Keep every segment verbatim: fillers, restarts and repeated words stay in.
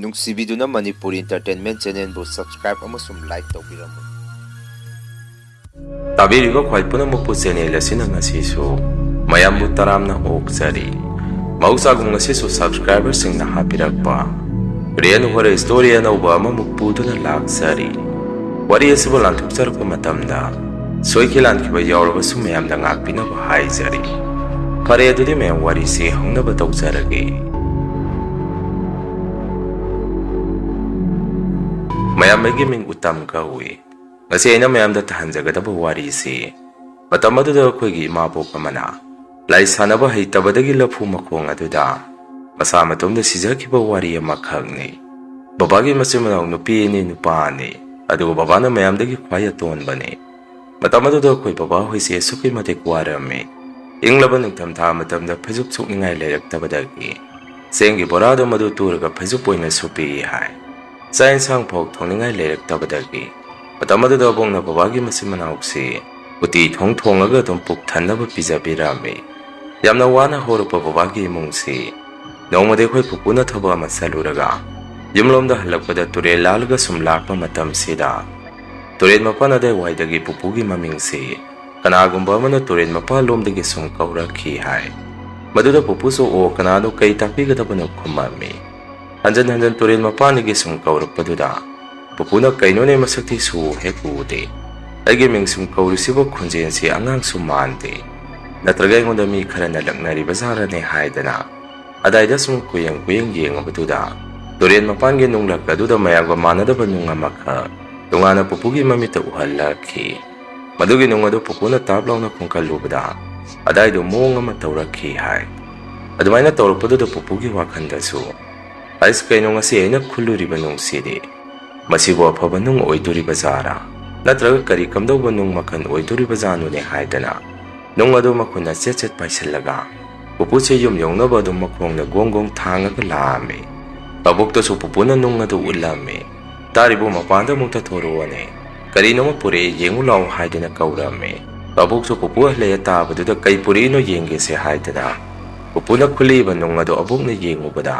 ꯅꯨꯡꯁꯤꯕꯤꯗꯨꯅ Manipur Entertainment Channelꯕꯨ subscribe ꯑꯃꯁꯨꯡ like ꯇꯧꯕꯤꯔꯝꯃꯨ꯫ ꯇꯥꯕꯤꯔꯤꯕ ꯈ꯭ꯋꯥꯏ ꯄꯨꯝꯅꯃꯛꯄꯨ channel ꯑꯁꯤꯅ ꯉꯁꯤꯁꯨ ꯃꯌꯥꯝꯕꯨ ꯇꯔꯥꯝꯅ ꯑꯣꯛꯆꯔꯤ꯫ ꯃꯍꯧꯁꯥꯒꯨꯝ ꯉꯁꯤꯁꯨ subscriberꯁꯤꯡꯅ ꯍꯥꯞꯄꯤꯔꯛꯄ Real Horror Story ꯑꯅꯧꯕ ꯑꯃꯃꯨꯛ ꯄꯨꯗꯨꯅ ꯂꯥꯛꯆꯔꯤ꯫ ꯋꯥꯔꯤ ꯑꯁꯤꯕꯨ ꯂꯥꯟꯊꯣꯛꯆꯔꯛꯄ ꯃꯇꯝꯗ ꯁꯣꯏꯈꯤ ꯂꯥꯟꯈꯤꯕ ꯌꯥꯎꯔꯕꯁꯨ ꯃꯌꯥꯝꯗ ꯉꯥꯛꯄꯤꯅꯕ ꯍꯥꯏꯖꯔꯤ꯫ ꯐꯔꯦ, ꯑꯗꯨꯗꯤ ꯃꯌꯥꯝ ꯋꯥꯔꯤꯁꯤ ꯍꯧꯅꯕ ꯇꯧꯖꯔꯒꯦ꯫ ꯃꯌꯥꯝ, ꯑꯩꯒꯤ ꯃꯤꯡ ꯎꯇꯝ ꯀꯧꯏ꯫ ꯉꯁꯤ ꯑꯩꯅ ꯃꯌꯥꯝꯗ ꯇꯥꯍꯟꯖꯒꯗꯕ ꯋꯥꯔꯤꯁꯤ ꯃꯇꯝ ꯑꯗꯨꯗ ꯑꯩꯈꯣꯏꯒꯤ ꯏꯃꯥꯕꯣꯛ ꯑꯃꯅ ꯂꯥꯏ ꯁꯥꯟꯅꯕ ꯍꯩꯇꯕꯗꯒꯤ ꯂꯐꯨ ꯃꯈꯣꯡ ꯑꯗꯨꯗ ꯃꯁꯥ ꯃꯇꯣꯝꯗ ꯁꯤꯖꯈꯤꯕ ꯋꯥꯔꯤ ꯑꯃꯈꯛꯅꯤ꯫ ꯕꯕꯥꯒꯤ ꯃꯆꯤꯟ ꯃꯅꯥꯎ ꯅꯨꯄꯤ ꯑꯅꯤ, ꯅꯨꯄꯥ ꯑꯅꯤ, ꯑꯗꯨꯒ ꯕꯕꯥꯅ ꯃꯌꯥꯝꯗꯒꯤ ꯈ꯭ꯋꯥꯏ ꯑꯇꯣꯟꯕꯅꯤ꯫ ꯃꯇꯝ ꯑꯗꯨꯗ ꯑꯩꯈꯣꯏ ꯕꯕꯥ ꯍꯣꯏꯁꯦ ꯑꯁꯨꯛꯀꯤ ꯃꯇꯤꯛ ꯋꯥꯔꯝꯃꯤ꯫ ꯏꯪꯂꯕ ꯅꯤꯡꯊꯝꯊꯥ ꯃꯇꯝꯗ ꯐꯩꯖꯨꯞ ꯁꯨꯞꯅꯤꯡꯉꯥꯏ ꯂꯩꯔꯛꯇꯕꯗꯒꯤ ꯆꯦꯡꯒꯤ ꯕꯣꯔꯥꯗꯣ ꯃꯗꯨ ꯇꯨꯔꯒ ꯐꯩꯖꯨꯞ ꯑꯣꯏꯅ ꯁꯨꯞꯄꯤ ꯍꯥꯏ꯫ ꯆꯥꯛ ꯏꯟꯁꯥꯡ ꯐꯥꯎ ꯊꯣꯡꯅꯤꯡꯉꯥꯏ ꯂꯩꯔꯛꯇꯕꯗꯒꯤ ꯃꯇꯝ ꯑꯗꯨꯗ ꯑꯕꯣꯛꯅ ꯕꯕꯥꯒꯤ ꯃꯆꯤꯟ ꯃꯅꯥꯎꯁꯤ ꯎꯇꯤ ꯊꯣꯡ ꯊꯣꯡꯉꯒ ꯑꯗꯨꯝ ꯄꯨꯛ ꯊꯟꯅꯕ ꯄꯤꯖꯕꯤꯔꯝꯃꯤ꯫ ꯌꯥꯝꯅ ꯋꯥꯅ ꯍꯧꯔꯛꯄ ꯕꯕꯥꯒꯤ ꯏꯃꯨꯡꯁꯤ ꯅꯣꯡꯃꯗꯤ ꯑꯩꯈꯣꯏ ꯄꯨꯄꯨꯅ ꯊꯕꯛ ꯑꯃ ꯆꯠꯂꯨꯔꯒ ꯌꯨꯝꯂꯣꯝꯗ ꯍꯜꯂꯛꯄꯗ ꯇꯨꯔꯦꯜ ꯂꯥꯜꯂꯒ ꯁꯨꯝ ꯂꯥꯛꯄ ꯃꯇꯝꯁꯤꯗ ꯇꯨꯔꯦꯜ ꯃꯄꯥꯟ ꯑꯗꯥꯏꯋꯥꯏꯗꯒꯤ ꯄꯨꯄꯨꯒꯤ ꯃꯃꯤꯡꯁꯤ ꯀꯅꯥꯒꯨꯝꯕ ꯑꯃꯅ ꯇꯨꯔꯦꯜ ꯃꯄꯥꯟꯂꯣꯝꯗꯒꯤ ꯁꯨꯝ ꯀꯧꯔꯛꯈꯤ ꯍꯥꯏ꯫ ꯃꯗꯨꯗ ꯄꯨꯄꯨꯁꯨ "ꯑꯣ, ꯀꯅꯥꯅꯣ, ꯀꯩ ꯇꯥꯛꯄꯤꯒꯗꯕꯅꯣ?" ꯈꯨꯝꯃꯝꯃꯤ꯫ ꯍꯟꯖꯟ ꯍꯟꯖꯟ ꯇꯨꯔꯦꯜ ꯃꯄꯥꯟꯗꯒꯤ ꯁꯨꯝ ꯀꯧꯔꯛꯄꯗꯨꯗ ꯄꯨꯄꯨꯅ "ꯀꯩꯅꯣꯅꯦ, ꯃꯁꯛꯇꯤ ꯁꯨ ꯍꯦꯛ ꯎꯗꯦ꯫ ꯑꯩꯒꯤ ꯃꯤꯡ ꯁꯨꯝ ꯀꯧꯔꯤꯁꯤꯕꯨ ꯈꯣꯟꯖꯦꯜꯁꯤ ꯑꯉꯥꯡꯁꯨ ꯃꯥꯟꯗꯦ꯫ ꯅꯠꯇ꯭ꯔꯒ ꯑꯩꯉꯣꯟꯗ ꯃꯤ ꯈꯔꯅ ꯂꯛꯅꯔꯤꯕ ꯖꯥꯠꯔꯅꯦ?" ꯍꯥꯏꯗꯅ ꯑꯗꯥꯏꯗ ꯁꯨꯝ ꯀꯨꯌꯦꯡ ꯀꯨꯌꯦꯡ ꯌꯦꯡꯉꯨꯕꯗꯨꯗ ꯇꯨꯔꯦꯜ ꯃꯄꯥꯟꯒꯤ ꯅꯨꯡꯂꯛ ꯑꯗꯨꯗ ꯃꯌꯥꯝꯒ ꯃꯥꯟꯅꯗꯕ ꯅꯨꯡ ꯑꯃꯈꯛ ꯇꯣꯉꯥꯟꯅ ꯄꯨꯄꯨꯒꯤ ꯃꯃꯤꯠꯇ ꯎꯍꯜꯂꯛꯈꯤ꯫ ꯃꯗꯨꯒꯤ ꯅꯨꯡ ꯑꯗꯨ ꯄꯨꯄꯨꯅ ꯇꯥꯞ ꯂꯥꯎꯅ ꯈꯣꯡꯀꯜꯂꯨꯕꯗ ꯑꯗꯥꯏꯗꯨ ꯃꯑꯣꯡ ꯑꯃ ꯇꯧꯔꯛꯈꯤ ꯍꯥꯏ꯫ ꯑꯗꯨꯃꯥꯏꯅ ꯇꯧꯔꯛꯄꯗꯨꯗ ꯄꯨꯄꯨꯒꯤ ꯋꯥꯈꯜꯗꯁꯨ, "ꯑꯩꯁ, ꯀꯩꯅꯣ, ꯉꯁꯤ ꯑꯩꯅ ꯈꯨꯜꯂꯨꯔꯤꯕ ꯅꯨꯡꯁꯤꯗꯤ? ꯃꯁꯤꯕꯨ ꯑꯐꯕ ꯅꯨꯡ ꯑꯣꯏꯗꯣꯔꯤꯕ ꯖꯥꯔꯥ? ꯅꯠꯇ꯭ꯔꯒ ꯀꯔꯤ ꯀꯝꯗꯧꯕ ꯅꯨꯡ ꯃꯈꯜ ꯑꯣꯏꯗꯣꯔꯤꯕ ꯖꯥꯠꯅꯣꯅꯦ?" ꯍꯥꯏꯗꯅ ꯅꯨꯡ ꯑꯗꯨ ꯃꯈꯨꯠꯅ ꯆꯦꯠ ꯆꯦꯠ ꯄꯥꯏꯁꯤꯜꯂꯒ ꯄꯨꯄꯨꯁꯦ ꯌꯨꯝ ꯌꯧꯅꯕ ꯑꯗꯨꯝ ꯃꯈꯣꯡꯅ ꯒꯣꯡ ꯒꯣꯡ ꯊꯥꯡꯉꯒ ꯂꯥꯛꯑꯝꯃꯤ꯫ ꯑꯕꯣꯛꯇꯁꯨ ꯄꯨꯄꯨꯅ ꯅꯨꯡ ꯑꯗꯨ ꯎꯠꯂꯝꯃꯤ꯫ "ꯇꯥꯔꯤꯕꯨ, ꯃꯄꯥꯟꯗ ꯑꯃꯨꯛꯇ ꯊꯣꯔꯛꯑꯣꯅꯦ꯫ ꯀꯔꯤꯅꯣꯃ ꯄꯨꯔꯛꯑꯦ, ꯌꯦꯡꯉꯨ ꯂꯥꯛꯑꯣ" ꯍꯥꯏꯗꯅ ꯀꯧꯔꯝꯃꯤ꯫ ꯑꯕꯣꯛꯁꯨ ꯄꯨꯄꯨ ꯍꯜꯂꯛꯑꯦ ꯇꯥꯕꯗꯨꯗ "ꯀꯩ ꯄꯨꯔꯛꯏꯅꯣ ꯌꯦꯡꯒꯦꯁꯦ" ꯍꯥꯏꯗꯅ ꯄꯨꯄꯨꯅ ꯈꯨꯜꯂꯛꯏꯕ ꯅꯨꯡ ꯑꯗꯨ ꯑꯕꯣꯛꯅ ꯌꯦꯡꯉꯨꯕꯗ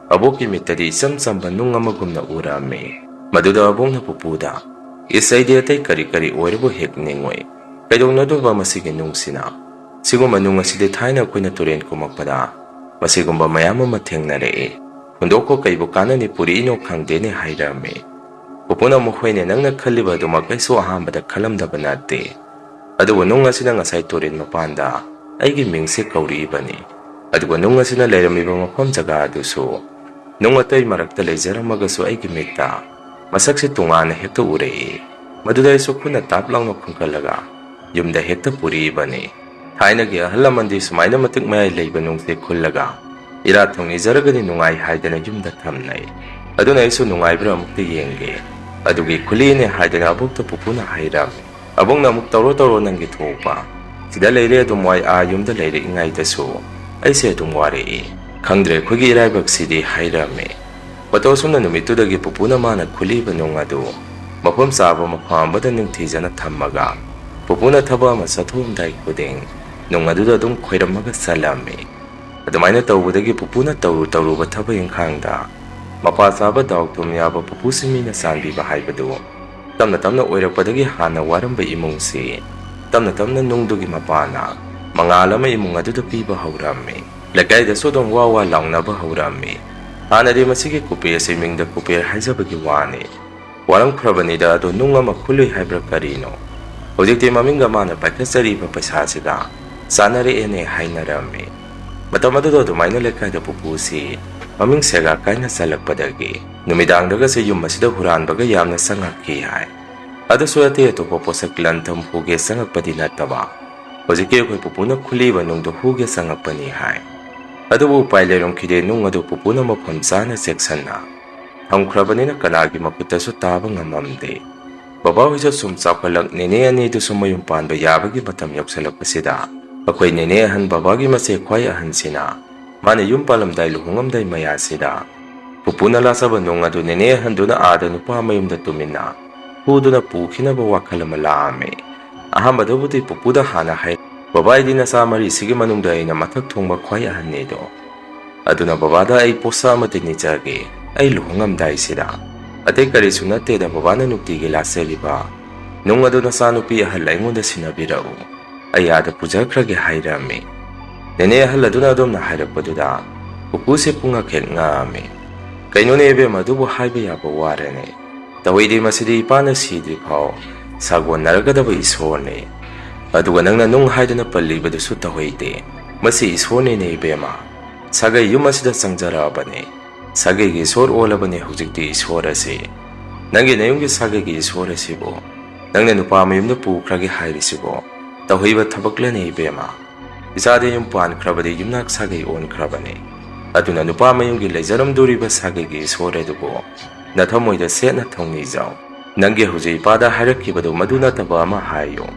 ꯑꯕꯣꯛꯀꯤ ꯃꯤꯠꯇꯗꯤ ꯏꯆꯝ ꯆꯝꯕ ꯅꯨꯡ ꯑꯃꯒꯨꯝꯅ ꯎꯔꯛꯑꯝꯃꯤ꯫ ꯃꯗꯨꯗ ꯑꯕꯣꯛꯅ ꯄꯨꯄꯨꯗ, "ꯏꯁ, ꯑꯩꯗꯤ ꯑꯇꯩ ꯀꯔꯤ ꯀꯔꯤ ꯑꯣꯏꯔꯕꯨ ꯍꯦꯛ ꯅꯤꯡꯉꯣꯏ꯫ ꯀꯩꯗꯧꯅꯗꯣꯏꯕ ꯃꯁꯤꯒꯤ ꯅꯨꯡꯁꯤꯅ? ꯁꯤꯒꯨꯝꯕ ꯅꯨꯡ ꯑꯁꯤꯗꯤ ꯊꯥꯏꯅ ꯑꯩꯈꯣꯏꯅ ꯇꯨꯔꯦꯟ ꯀꯨꯝꯃꯛꯄꯗ ꯃꯁꯤꯒꯨꯝꯕ ꯃꯌꯥꯝ ꯑꯃ ꯊꯦꯡꯅꯔꯛꯏ꯫ ꯍꯨꯟꯗꯣꯛꯈꯣ, ꯀꯩꯕꯨ ꯀꯥꯟꯅꯅꯤ, ꯄꯨꯔꯛꯏꯅꯣ ꯈꯪꯗꯦꯅꯦ" ꯍꯥꯏꯔꯛꯑꯝꯃꯤ꯫ ꯄꯨꯄꯨꯅ ꯑꯃꯨꯛ, "ꯍꯣꯏꯅꯦ, ꯅꯪꯅ ꯈꯜꯂꯤꯕ ꯑꯗꯨꯃꯛ ꯑꯩꯁꯨ ꯑꯍꯥꯟꯕꯗ ꯈꯜꯂꯝꯗꯕ ꯅꯠꯇꯦ꯫ ꯑꯗꯨꯕꯨ ꯅꯨꯡ ꯑꯁꯤꯅ ꯉꯁꯥꯏ ꯇꯨꯔꯦꯟ ꯃꯄꯥꯟꯗ ꯑꯩꯒꯤ ꯃꯤꯡꯁꯦ ꯀꯧꯔꯛꯏꯕꯅꯤ꯫ ꯑꯗꯨꯒ ꯅꯨꯡ ꯑꯁꯤꯅ ꯂꯩꯔꯝꯃꯤꯕ ꯃꯐꯝ ꯖꯒꯥ ꯑꯗꯨꯁꯨ ꯅꯨꯡ ꯑꯇꯩ ꯃꯔꯛꯇ ꯂꯩꯖꯔꯝꯃꯒꯁꯨ ꯑꯩꯒꯤ ꯃꯤꯠꯇ ꯃꯁꯛꯁꯦ ꯇꯣꯉꯥꯟꯅ ꯍꯦꯛꯇ ꯎꯔꯛꯏ꯫ ꯃꯗꯨꯗ ꯑꯩꯁꯨ ꯈꯨꯠꯅ ꯇꯥꯞ ꯂꯥꯎꯅ ꯈꯨꯟꯒꯠꯂꯒ ꯌꯨꯝꯗ ꯍꯦꯛꯇ ꯄꯨꯔꯛꯏꯕꯅꯤ꯫ ꯊꯥꯏꯅꯒꯤ ꯑꯍꯜ ꯂꯃꯟꯗꯤ ꯁꯨꯃꯥꯏꯅ ꯃꯇꯤꯛ ꯃꯌꯥꯏ ꯂꯩꯕ ꯅꯨꯡꯁꯦ ꯈꯨꯜꯂꯒ ꯏꯔꯥꯠ ꯊꯧꯅꯤꯖꯔꯒꯗꯤ ꯅꯨꯡꯉꯥꯏ ꯍꯥꯏꯗꯅ ꯌꯨꯝꯗ ꯊꯝꯅꯩ꯫ ꯑꯗꯨꯅ ꯑꯩꯁꯨ ꯅꯨꯡꯉꯥꯏꯕ꯭ꯔꯥ ꯑꯃꯨꯛꯇ ꯌꯦꯡꯒꯦ꯫ ꯑꯗꯨꯒꯤ ꯈꯨꯂꯤꯅꯦ" ꯍꯥꯏꯗꯅ ꯑꯕꯣꯛꯇ ꯄꯨꯄꯨꯅ ꯍꯥꯏꯔꯝꯃꯤ꯫ ꯑꯕꯣꯛꯅ ꯑꯃꯨꯛ, "ꯇꯧꯔꯣ, ꯇꯧꯔꯣ, ꯅꯪꯒꯤ ꯊꯣꯛꯄ꯫ ꯁꯤꯗ ꯂꯩꯔꯦ ꯑꯗꯨꯝ ꯋꯥꯏ, ꯑꯥ ꯌꯨꯝꯗ ꯂꯩꯔꯛꯏꯉꯩꯗꯁꯨ ꯑꯩꯁꯦ ꯑꯗꯨꯝ ꯋꯥꯔꯛꯏ꯫ ꯈꯪꯗ꯭ꯔꯦ ꯑꯩꯈꯣꯏꯒꯤ ꯏꯔꯥꯏꯕꯛꯁꯤꯗꯤ" ꯍꯥꯏꯔꯝꯃꯤ꯫ ꯃꯇꯧ ꯑꯁꯨꯝꯅ ꯅꯨꯃꯤꯠꯇꯨꯗꯒꯤ ꯄꯨꯄꯨꯅ ꯃꯥꯅ ꯈꯨꯂꯤꯕ ꯅꯨꯡ ꯑꯗꯨ ꯃꯐꯝ ꯆꯥꯕ ꯃꯐꯝ ꯑꯃꯗ ꯅꯤꯡꯊꯤꯖꯅ ꯊꯝꯃꯒ, ꯄꯨꯄꯨꯅ ꯊꯕꯛ ꯑꯃ ꯆꯠꯊꯣꯛꯑꯝꯗꯥꯏ ꯈꯨꯗꯤꯡ ꯅꯨꯡ ꯑꯗꯨꯗ ꯑꯗꯨꯝ ꯈꯣꯏꯔꯝꯃꯒ ꯆꯠꯂꯝꯃꯤ꯫ ꯑꯗꯨꯃꯥꯏꯅ ꯇꯧꯕꯗꯒꯤ ꯄꯨꯄꯨꯅ ꯇꯧꯔꯨ ꯇꯧꯔꯨꯕ ꯊꯕꯛ ꯏꯪꯈꯥꯡꯗ ꯃꯄꯥ ꯆꯥꯕ ꯗꯥꯎ ꯊꯨꯝ ꯌꯥꯕ ꯄꯨꯄꯨꯁꯤ ꯃꯤꯅ ꯆꯥꯟꯕꯤꯕ ꯍꯥꯏꯕꯗꯨ ꯇꯞꯅ ꯇꯞꯅ ꯑꯣꯏꯔꯛꯄꯗꯒꯤ ꯍꯥꯟꯅ ꯋꯥꯔꯝꯕ ꯏꯃꯨꯡꯁꯤ ꯇꯞꯅ ꯇꯞꯅ ꯅꯨꯡꯗꯨꯒꯤ ꯃꯄꯥꯅ ꯃꯉꯥꯜ ꯑꯃ ꯏꯃꯨꯡ ꯑꯗꯨꯗ ꯄꯤꯕ ꯍꯧꯔꯝꯃꯤ꯫ ꯂꯩꯀꯥꯏꯗꯁꯨ ꯑꯗꯨꯝ ꯋꯥ ꯋꯥ ꯂꯥꯎꯅꯕ ꯍꯧꯔꯝꯃꯤ꯫ ꯍꯥꯟꯅꯗꯤ ꯃꯁꯤꯒꯤ ꯀꯨꯄꯦ ꯑꯁꯤ ꯃꯤꯡꯗ ꯀꯨꯄꯦ ꯍꯥꯏꯖꯕꯒꯤ ꯋꯥꯅꯤ꯫ ꯋꯥꯔꯝꯈ꯭ꯔꯕꯅꯤꯗ, ꯑꯗꯨ ꯅꯨꯡ ꯑꯃ ꯈꯨꯜꯂꯨꯏ ꯍꯥꯏꯕ꯭ꯔꯥ ꯀꯔꯤꯅꯣ? ꯍꯧꯖꯤꯛꯇꯤ ꯃꯃꯤꯡꯒ ꯃꯥꯅ ꯄꯥꯏꯈꯠꯆꯔꯤꯕ ꯄꯩꯁꯥꯁꯤꯒ ꯆꯥꯟꯅꯔꯛꯑꯦꯅꯦ ꯍꯥꯏꯅꯔꯝꯃꯤ꯫ ꯃꯇꯝ ꯑꯗꯨꯗ ꯑꯗꯨꯃꯥꯏꯅ ꯂꯩꯀꯥꯏꯗ ꯄꯨꯄꯨꯁꯤ ꯃꯃꯤꯡ ꯁꯦꯒꯥ ꯀꯥꯏꯅ ꯆꯜꯂꯛꯄꯗꯒꯤ ꯅꯨꯃꯤꯗꯥꯡꯗꯒꯁꯦ ꯌꯨꯝ ꯑꯁꯤꯗ ꯍꯨꯔꯥꯟꯕꯒ ꯌꯥꯝꯅ ꯆꯪꯉꯛꯈꯤ ꯍꯥꯏ꯫ ꯑꯗꯨꯁꯨ ꯑꯇꯩ ꯑꯇꯣꯞꯄ ꯄꯣꯠꯁꯛ ꯂꯟ ꯊꯨꯝ ꯍꯨꯒꯦ ꯆꯪꯉꯛꯄꯗꯤ ꯅꯠꯇꯕ, ꯍꯧꯖꯤꯛꯀꯤ ꯑꯩꯈꯣꯏ ꯄꯨꯄꯨꯅ ꯈꯨꯜꯂꯤꯕ ꯅꯨꯡꯗꯣ ꯍꯨꯒꯦ ꯆꯪꯉꯛꯄꯅꯤ ꯍꯥꯏ꯫ ꯑꯗꯨꯕꯨ ꯎꯄꯥꯏ ꯂꯩꯔꯝꯈꯤꯗꯦ, ꯅꯨꯡ ꯑꯗꯨ ꯄꯨꯄꯨꯅ ꯃꯐꯝ ꯆꯥꯅ ꯆꯦꯛꯁꯤꯟꯅ ꯊꯝꯈ꯭ꯔꯕꯅꯤꯅ ꯀꯅꯥꯒꯤ ꯃꯈꯨꯠꯇꯁꯨ ꯇꯥꯕ ꯉꯝꯃꯝꯗꯦ꯫ ꯕꯕꯥ ꯍꯣꯏꯁꯨ ꯁꯨꯝ ꯆꯥꯎꯈꯠꯂꯛ, ꯅꯦꯅꯦ ꯑꯅꯤꯗꯨꯁꯨ ꯃꯌꯨꯝ ꯄꯥꯟꯕ ꯌꯥꯕꯒꯤ ꯃꯇꯝ ꯌꯧꯁꯤꯜꯂꯛꯄꯁꯤꯗ ꯑꯩꯈꯣꯏ ꯅꯦꯅꯦ ꯑꯍꯟ, ꯕꯕꯥꯒꯤ ꯃꯆꯦ ꯈ꯭ꯋꯥꯏ ꯑꯍꯟꯁꯤꯅ ꯃꯥꯅ ꯌꯨꯝ ꯄꯥꯜꯂꯝꯗꯥꯏ ꯂꯨꯍꯣꯡꯉꯝꯗꯥꯏ ꯃꯌꯥꯁꯤꯗ ꯄꯨꯄꯨꯅ ꯂꯥꯠꯆꯕ ꯅꯨꯡ ꯑꯗꯨ ꯅꯦꯅꯦ ꯑꯍꯟꯗꯨꯅ ꯑꯥꯗ ꯅꯨꯄꯥ ꯃꯌꯨꯝꯗ ꯇꯨꯃꯤꯟꯅ ꯍꯨꯗꯨꯅ ꯄꯨꯈꯤꯅꯕ ꯋꯥꯈꯜ ꯑꯃ ꯂꯥꯛꯑꯝꯃꯤ꯫ ꯑꯍꯥꯟꯕꯗꯕꯨꯗꯤ ꯄꯨꯄꯨꯗ ꯍꯥꯟꯅ ꯍꯥꯏ, "ꯕꯕꯥ, ꯑꯩꯗꯤ ꯅꯆꯥ ꯃꯔꯤꯁꯤꯒꯤ ꯃꯅꯨꯡꯗ ꯑꯩꯅ ꯃꯊꯛ ꯊꯣꯡꯕ ꯈ꯭ꯋꯥꯏ ꯑꯍꯟꯅꯤꯗꯣ꯫ ꯑꯗꯨꯅ ꯕꯕꯥꯗ ꯑꯩ ꯄꯣꯠꯁꯛ ꯑꯃꯗꯤ ꯅꯤꯖꯒꯦ, ꯑꯩ ꯂꯨꯍꯣꯡꯉꯝꯗꯥꯏꯁꯤꯗ꯫ ꯑꯇꯩ ꯀꯔꯤꯁꯨ ꯅꯠꯇꯦꯗ ꯕꯕꯥꯅ ꯅꯨꯡꯇꯤꯒꯤ ꯂꯥꯠꯆꯔꯤꯕ ꯅꯨꯡ ꯑꯗꯨ ꯅꯆꯥꯅꯨꯄꯤ ꯑꯍꯜ ꯑꯩꯉꯣꯟꯗ ꯁꯤꯟꯅꯕꯤꯔꯛꯎ, ꯑꯩ ꯑꯥꯗ ꯄꯨꯖꯈ꯭ꯔꯒꯦ ꯍꯥꯏꯔꯝꯃꯤ꯫ ꯅꯦꯅꯦ ꯑꯍꯜ ꯑꯗꯨꯅ ꯑꯗꯨꯝꯅ ꯍꯥꯏꯔꯛꯄꯗꯨꯗ ꯄꯨꯄꯨꯁꯦ ꯄꯨꯡꯉꯛ ꯍꯦꯛ ꯉꯛꯑꯝꯃꯤ꯫ ꯀꯩꯅꯣꯅꯦ ꯏꯕꯦꯝꯃ, ꯑꯗꯨꯕꯨ ꯍꯥꯏꯕ ꯌꯥꯕ ꯋꯥꯔꯅꯦ? ꯇꯧꯏꯗꯤ ꯃꯁꯤꯗꯤ ꯏꯄꯥꯅ ꯁꯤꯗ꯭ꯔꯤ ꯐꯥꯎ ꯁꯥꯒꯣꯟꯅꯔꯒꯗꯕ ꯏꯁꯣꯔꯅꯤ꯫ ꯑꯗꯨꯒ ꯅꯪꯅ ꯅꯨꯡ ꯍꯥꯏꯗꯨꯅ ꯄꯜꯂꯤꯕꯗꯨꯁꯨ ꯇꯧꯏꯗꯤ꯫ ꯃꯁꯤ ꯏꯁꯣꯔꯅꯤꯅꯦ ꯏꯕꯦꯝꯃ꯫ ꯁꯥꯒꯩ ꯌꯨꯝ ꯑꯁꯤꯗ ꯆꯪꯖꯔꯛꯑꯕꯅꯤ꯫ ꯁꯥꯒꯩꯒꯤ ꯏꯁꯣꯔ ꯑꯣꯜꯂꯕꯅꯤ ꯍꯧꯖꯤꯛꯇꯤ ꯏꯁꯣꯔ ꯑꯁꯤ꯫ ꯅꯪꯒꯤ ꯅꯌꯨꯝꯒꯤ ꯁꯥꯒꯩꯒꯤ ꯏꯁꯣꯔ ꯑꯁꯤꯕꯨ ꯅꯪꯅ ꯅꯨꯄꯥ ꯃꯌꯨꯝꯗ ꯄꯨꯈ꯭ꯔꯒꯦ ꯍꯥꯏꯔꯤꯁꯤꯕꯨ ꯇꯧꯍꯩꯕ ꯊꯕꯛꯂꯅꯦ ꯏꯕꯦꯝꯃ? ꯏꯆꯥꯗꯤ ꯌꯨꯝ ꯄꯥꯟꯈ꯭ꯔꯕꯗꯤ ꯌꯨꯝꯅꯥꯛ ꯁꯥꯒꯩ ꯑꯣꯟꯈ꯭ꯔꯕꯅꯤ꯫ ꯑꯗꯨꯅ ꯅꯨꯄꯥ ꯃꯌꯨꯝꯒꯤ ꯂꯩꯖꯔꯝꯗꯣꯔꯤꯕ ꯁꯥꯒꯩꯒꯤ ꯏꯁꯣꯔ ꯑꯗꯨꯕꯨ ꯅꯊꯃꯣꯏꯗ ꯁꯦꯠꯅ ꯊꯧꯅꯤꯖꯧ꯫ ꯅꯪꯒꯤ ꯍꯧꯖꯤꯛ ꯏꯄꯥꯗ ꯍꯥꯏꯔꯛꯈꯤꯕꯗꯨ ꯃꯗꯨ ꯅꯠꯇꯕ ꯑꯃ ꯍꯥꯏꯌꯨ꯫